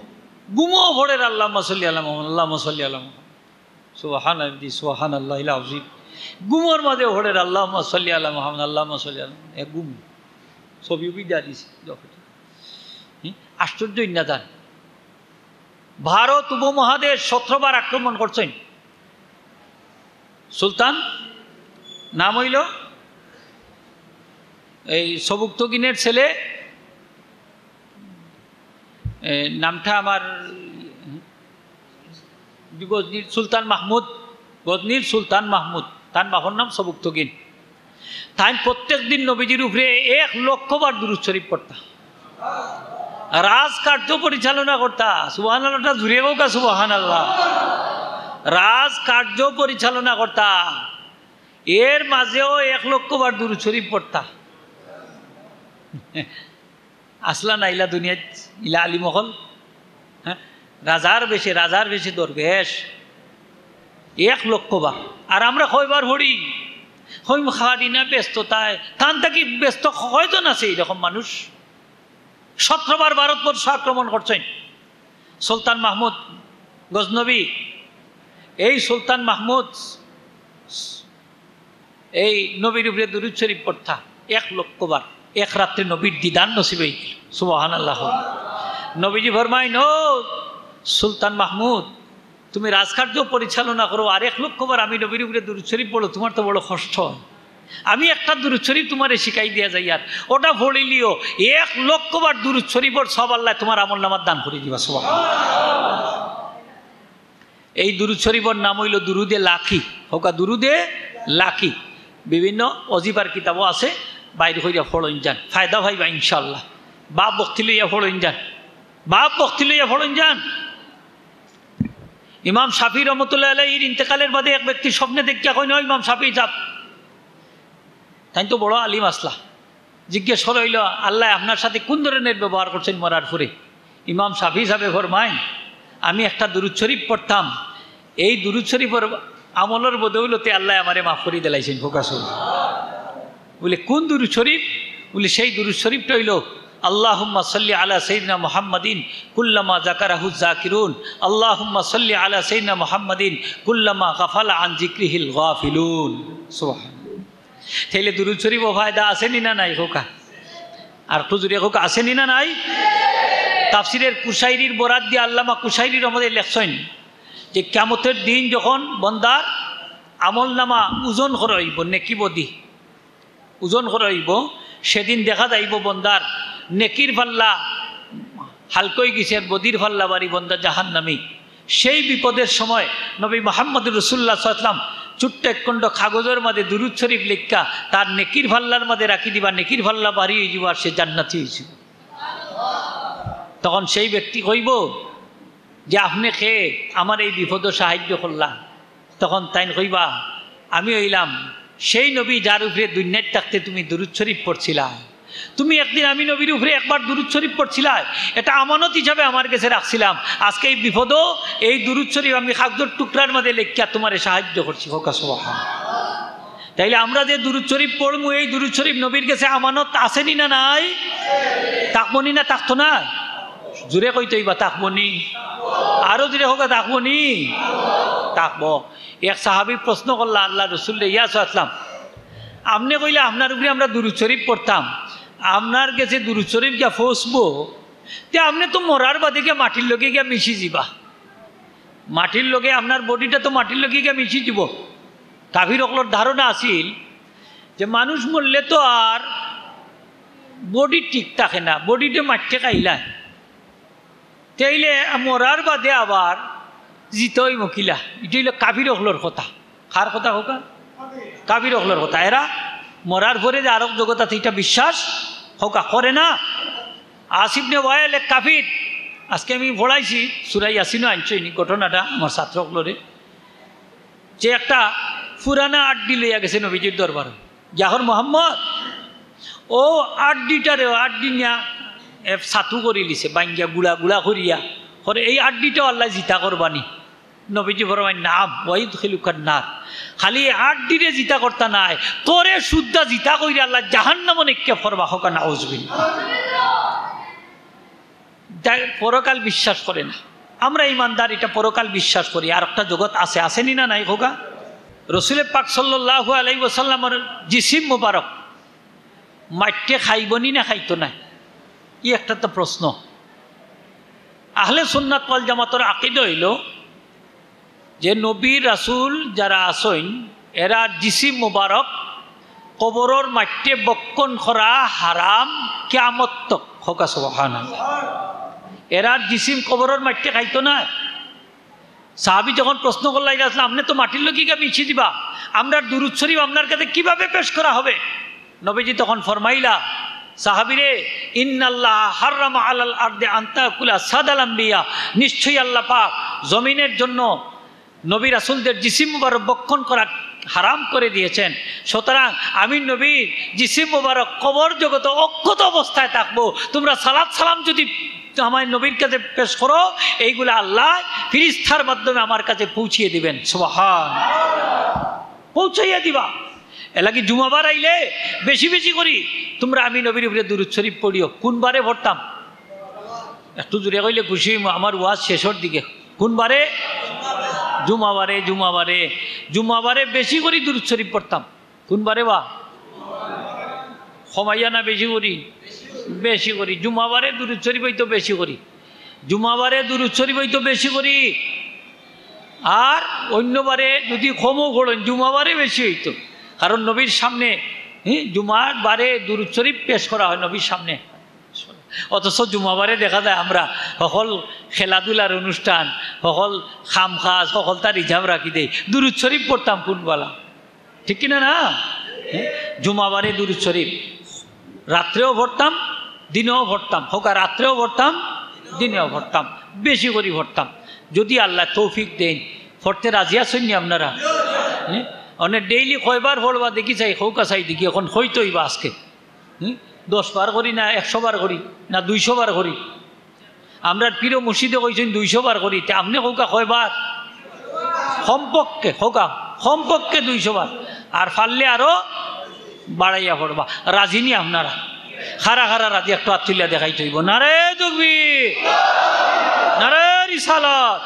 ঘুমো পড়ের, "আল্লাহুম্মা সাল্লি আলা মুহাম্মাদ, আল্লাহুম্মা সাল্লি আলা মুহাম্মাদ।" সুবহান আল্লাহ, সুবহানাল্লাহিল আযীম। ঘুমর মাঝে পড়ের, "আল্লাহুম্মা সাল্লি আলা মুহাম্মাদ, আল্লাহুম্মা সাল্লি আলা মুহাম্মাদ।" এ ঘুম। ছবি উবি দিয়া দিছে। হুম? আশ্চর্য ইন্না যান। ভারত উপমহাদেশ সতেরো বার আক্রমণ করছইন সুলতান। নাম অইলো এই সবুকতগিনের ছেলে, এ, নামটা আমার গজনীর সুলতান মাহমুদ, গজনীর সুলতান মাহমুদ, তান বাপর নাম সবুকতগিন। তাইন প্রত্যেক দিন নবীজির উপরে এক লক্ষ বার দুরুদ শরীফ পড়তা। রাজকার্য পরিচালনা করতা। সুবহানাল্লাহটা জুড়ে হোক, সুবহানাল্লাহ। রাজকার্য পরিচালনা করতা। এর মাঝেও এক লক্ষ বার দুরুদ শরীফ পড়তা। আছলা না ইলা দুনিয়াত, ইলা আলিম অকল? হ্যাঁ? রাজার বেশে, রাজার বেশে দরবেশ। এক লক্ষ বার। আর আমরা কয়বার পড়ি? কইম খাড়ি না ব্যস্ততায়। তান থাকি ব্যস্ত কয়জন আছে এইরকম মানুষ? সতেরো বার ভারতবর্ষ আক্রমণ করছইন সুলতান মাহমুদ গজনবী। এই সুলতান মাহমুদ এই নবীর উপরে দুরুদ শরীফ পড়তা এক লক্ষ বার। এক রাত্রে নবীর দিদার নসিব অইগেল। সুবহানাল্লাহ। নবীজি ফরমাইন, "ও সুলতান মাহমুদ, তুমি রাজকার্য পরিচালনা করো, আর এক লক্ষ বার আমি নবীর উপরে দুরুদ শরীফ পড়ো, তুমার তো বড় কষ্ট অয়। আমি একটা দুরুদ শরীফ তুমারে শিখাই দিয়া যাইয়ার, ওটা পড়িলিও, এক লক্ষ বার দুরুদ শরীফর সওয়াব আল্লায় তুমার আমলনামাত দান করি দিবা।" সুবহানাল্লাহ। এই দুরুদ শরীফর নাম অইলো দুরুদে লাখি। কউক্কা, দুরুদে লাখি। বিভিন্ন অজিফার কিতাবও আছে, বাইর করিয়া পড়ইন যান, ফায়দা পাইবা ইনশাআল্লাহ। বাপ ভক্তি লইয়া পড়ইন যান, বাপ ভক্তি লইয়া পড়ইন যান। ইমাম শাফি রহমতুল্লাহ আলাইহির ইন্তেকালের বাদে এক ব্যক্তি স্বপ্নে দেখিয়া কইন, "ও ইমাম শাফি সাব, তাইন তো বড় আলিম আছলা।" জিজ্ঞেস করা অইলো, "আল্লায় আপনার সাথে কুন ধরনের ব্যবহার করছইন মরার পরে?" ইমাম শাফি সাবে ফরমাইন, "আমি একটা দুরুদ শরীফ পড়তাম, এই দুরুদ শরীফর আমলর বদৌলতে আল্লায় আমারে মাফ করি দিলাইছইন।" কউক্কা সুবহানাল্লাহ। বলে, "কুন দুরুদ শরীফ?" বলে, "সেই দুরুদ শরীফটা অইলো, আল্লাহুম্মা সাল্লি আলা সাইয়্যিদিনা মুহাম্মাদিন কুল্লামা যাকারাহু যাকিরুন, আল্লাহুম্মা সাল্লি আলা সাইয়্যিদিনা মুহাম্মাদিন কুল্লামা গাফালা আন যিকরিহিল গাফিলুন।" সুবহানাল্লাহ। তাইলে দুরুদ শরীফও ফায়দা আছে নি না নাই কউক্কা? আর একটু জুরে কউক্কা, আছে নি না নাই? তাফসিরের কুশাইরির বরাত দিয়া আল্লামা কুশাইরি রহমতুল্লাহ লেখছইন যে কিয়ামতের দিন যখন বন্দার আমলনামা ওজন করা অইবো, নেকি বদি ওজন করা অইবো, সেদিন দেখা যাইবো বন্দার নেকির পাল্লা হালকা অইগেছে আর বদির পাল্লা ভারি, বন্দা জাহান্নামী। সেই বিপদের সময় নবী মুহাম্মদুর রাসূলুল্লাহ সাল্লাল্লাহু আলাইহি ওয়াসাল্লাম ছোট্ট এক খণ্ড কাগজর মাঝে দুরুদ শরীফ লেখিয়া তার নেকির পাল্লার মাঝে রাখি দিবা, নেকির পাল্লা ভারি অইযিবো আর সে জান্নাতি অইযিবো। তখন সেই ব্যক্তি কইবো যে, "আপনে কে আমার এই বিপদো সাহায্য করলা?" তখন তাইন কইবা, "আমি অইলাম সেই নবী যার উপরে দুনিয়াত থাকতে তুমি দুরুদ শরীফ পড়ছিলা। তুমি একদিন আমি নবীর উপরে একবার দুরুদ শরীফ পড়ছিলা, এটা আমানত হিসাবে আমার গেছে রাখছিলাম। আজকে এই বিপদো এই দুরুদ শরীফ আমি কাগজর টুকরার মাঝে লেখিয়া তুমারে সাহায্য করছি।" কউক্কা সুবহানাল্লাহ। তাইলে আমরা যে দুরুদ শরীফ পড়মু, এই দুরুদ শরীফ নবীর গেছে আমানত আছে নি না নাই? থাকবো নি না থাকতো না? জুরে কইতে অইবা, থাকবো নি? আরো জুরে কউক্কা, থাকবো নি? থাকবো। এক সাহাবী প্রশ্ন করলা আল্লার রসুলরে, "ইয়া সাল্লাম, আপনে কইলা আপনার উপরে আমরা দুরুদ শরীফ পড়তাম, আপনার গেছে দুরুদ শরীফ গিয়া পৌঁছবো, তে আপনে তো মরার বাদে গিয়া মাটির লগে গিয়া মিশি যিবা, মাটির লগে আপনার বডিটা তো মাটির লগে গিয়া মিশি যিবো।" কাফির অকলর ধারণা আছিল যে মানুষ মরলে তো আর বডি ঠিক থাকে না, বডিতে মাটিয়ে খাইলায়। তাইলে মরার বাদে আবার জিতা অইবো কিলা? ইটা অইলো কাফির অকলর কথা। কার কথা কউক্কা? কাফির অকলর কথা। এরা মরার পরে যে আরক জগৎ আছে, ইটা বিশ্বাস কউক্কা করে না। আস ইবনে ওয়াইল এক কাফির, আজকে আমি পড়াইছি, সূরা ইয়াসিনো আনছইন নি ঘটনাটা আমার ছাত্র অকলরে, যে একটা পুরানা আড্ডি লইয়া গেছে নবীজির দরবারো। "ইয়া মোহাম্মদ, অউ আড্ডিটারে, অউ আড্ডি নিয়া এ ছাতু করিলিছে, ভাঙ্গিয়া গুড়া গুড়া করিয়া। করে এই আড্ডিটাও আল্লায় জিতা করবা নি?" নবীজি ফরমাইন, "নাম, ওয়াইদ খিলুকার নার। খালি এই আড্ডিরে জিতা করতা নায়, তোরে সুদ্ধা জিতা কইরা আল্লায় জাহান্নামো নেকিয়া ফরবা হকা নাউজুবিল্লাহ।" তাই পরকাল বিশ্বাস করে না। আমরা ইমানদার, এটা পরকাল বিশ্বাস করি। আর একটা জগৎ আছে, আছে নি না নাই কউক্কা? রসুলে পাক সাল্লাল্লাহু আলাইহি ওয়াসাল্লামর জিসিম মুবারক মাটিয়ে খাইবো নি না খাইতো না? ই একটা তো প্রশ্ন। আহলে সুন্নাত ওয়াল জামাতর আকিদা অইলো যে নবী রাসূল যারা আছইন, এরার জিসিম মুবারক কবরর মাটিয়ে ভক্ষণ করা হারাম কিয়ামত তক। কউক্কা সুবহানাল্লাহ। এরার জিসিম কবরর মাটিয়ে খাইতো না। সাহাবী যখন প্রশ্ন করলা, "ইয়া রাসূলুল্লাহ, আপনে তো মাটির লগে গিয়া মিশি যিবা, আমরার দুরুদ শরীফ আপনার কাছে কিভাবে পেশ করা হবে?" নবীজি তখন ফরমাইলা, "সাহাবীরে, ইন্নাল্লাহা হাররামা আলাল আরদি আন তাকুলা সাদাল আম্বিয়া, নিশ্চয়ই আল্লাহ পাক জমিনের জন্য নবী রাসূলদের জিসিম মুবারক ভক্ষণ করা হারাম করে দিয়েছেন। সুতরাং আমি নবীর জিসিম মোবারক কবর জগতে অক্ষত অবস্থায় থাকবো। তোমরা সালাত সালাম যদি আমার নবীর কাছে পেশ করো, এইগুলা আল্লাহ ফিরিস্তার মাধ্যমে আমার কাছে পৌঁছিয়ে দিবেন। সুবহান। পৌঁছাইয়া দিবা। এলাকি জুমাবার আইলে বেশি বেশি করি তোমরা আমি নবীর উপরে দুরূদ শরীফ পড়িও। কোন বারে পড়তাম? একটু জোরে কইলে খুশি হইমু, আমার ওয়াজ শেষর দিকে। কোন বারে? জুমাবারে, জুমাবারে। জুমাবারে বেশি করি দুরূদ শরীফ পড়তাম। কোন বারে বা? কমাইয়া না বেশি করি? বেশি করি। জুমাবারে দুরূদ শরীফ অইতো বেশি করি। জুমাবারে দুরূদ শরীফ অইতো বেশি করি। আর অন্যবারে যদি কমও পড়েন, জুমাবারে বেশি অইতো। কারণ নবীর সামনে, হুম, জুমার বারে দুরূদ শরীফ পেশ করা হয় নবীর সামনে। অথচ জুমাবারে দেখা যায় আমরা সকল খেলাধুলার অনুষ্ঠান, সকল কাম কাজ, সকলতা রিজার্ভ রাখি দেই। দুরূদ শরীফ পড়তাম কোন বালা? ঠিক কিনা না? হ্যাঁ? জুমাবারে দুরূদ শরীফ রাত্রেও পড়তাম, দিনেও পড়তাম, কউক্কা রাত্রেও পড়তাম, দিনেও পড়তাম, বেশি করি পড়তাম। যদি আল্লায় তৌফিক দেইন, পড়তে রাজি আছইন নি আপনারা? হ্যাঁ? মানে ডেইলি কয়বার পড়বা দেখি চাই, কউক্কা চাই দেখি, অখন কইতে অইবা আজকে। হুম? দশ বার করি না একশো বার করি না দুইশো বার করি? আমরার পীর মুর্শিদে কইছইন দুইশো বার করি, তে আপনে কউক্কা কয়বার? কমপক্ষে কউক্কা, কমপক্ষে দুইশো বার। আর পারলে আরো বাড়াইয়া পড়বা। রাজি নি আপনারা? কারা কারা রাজি একটু আত তুলিয়া দেখাইতে অইবো। নারায়ে তাকবীর, নারায়ে রিসালাত।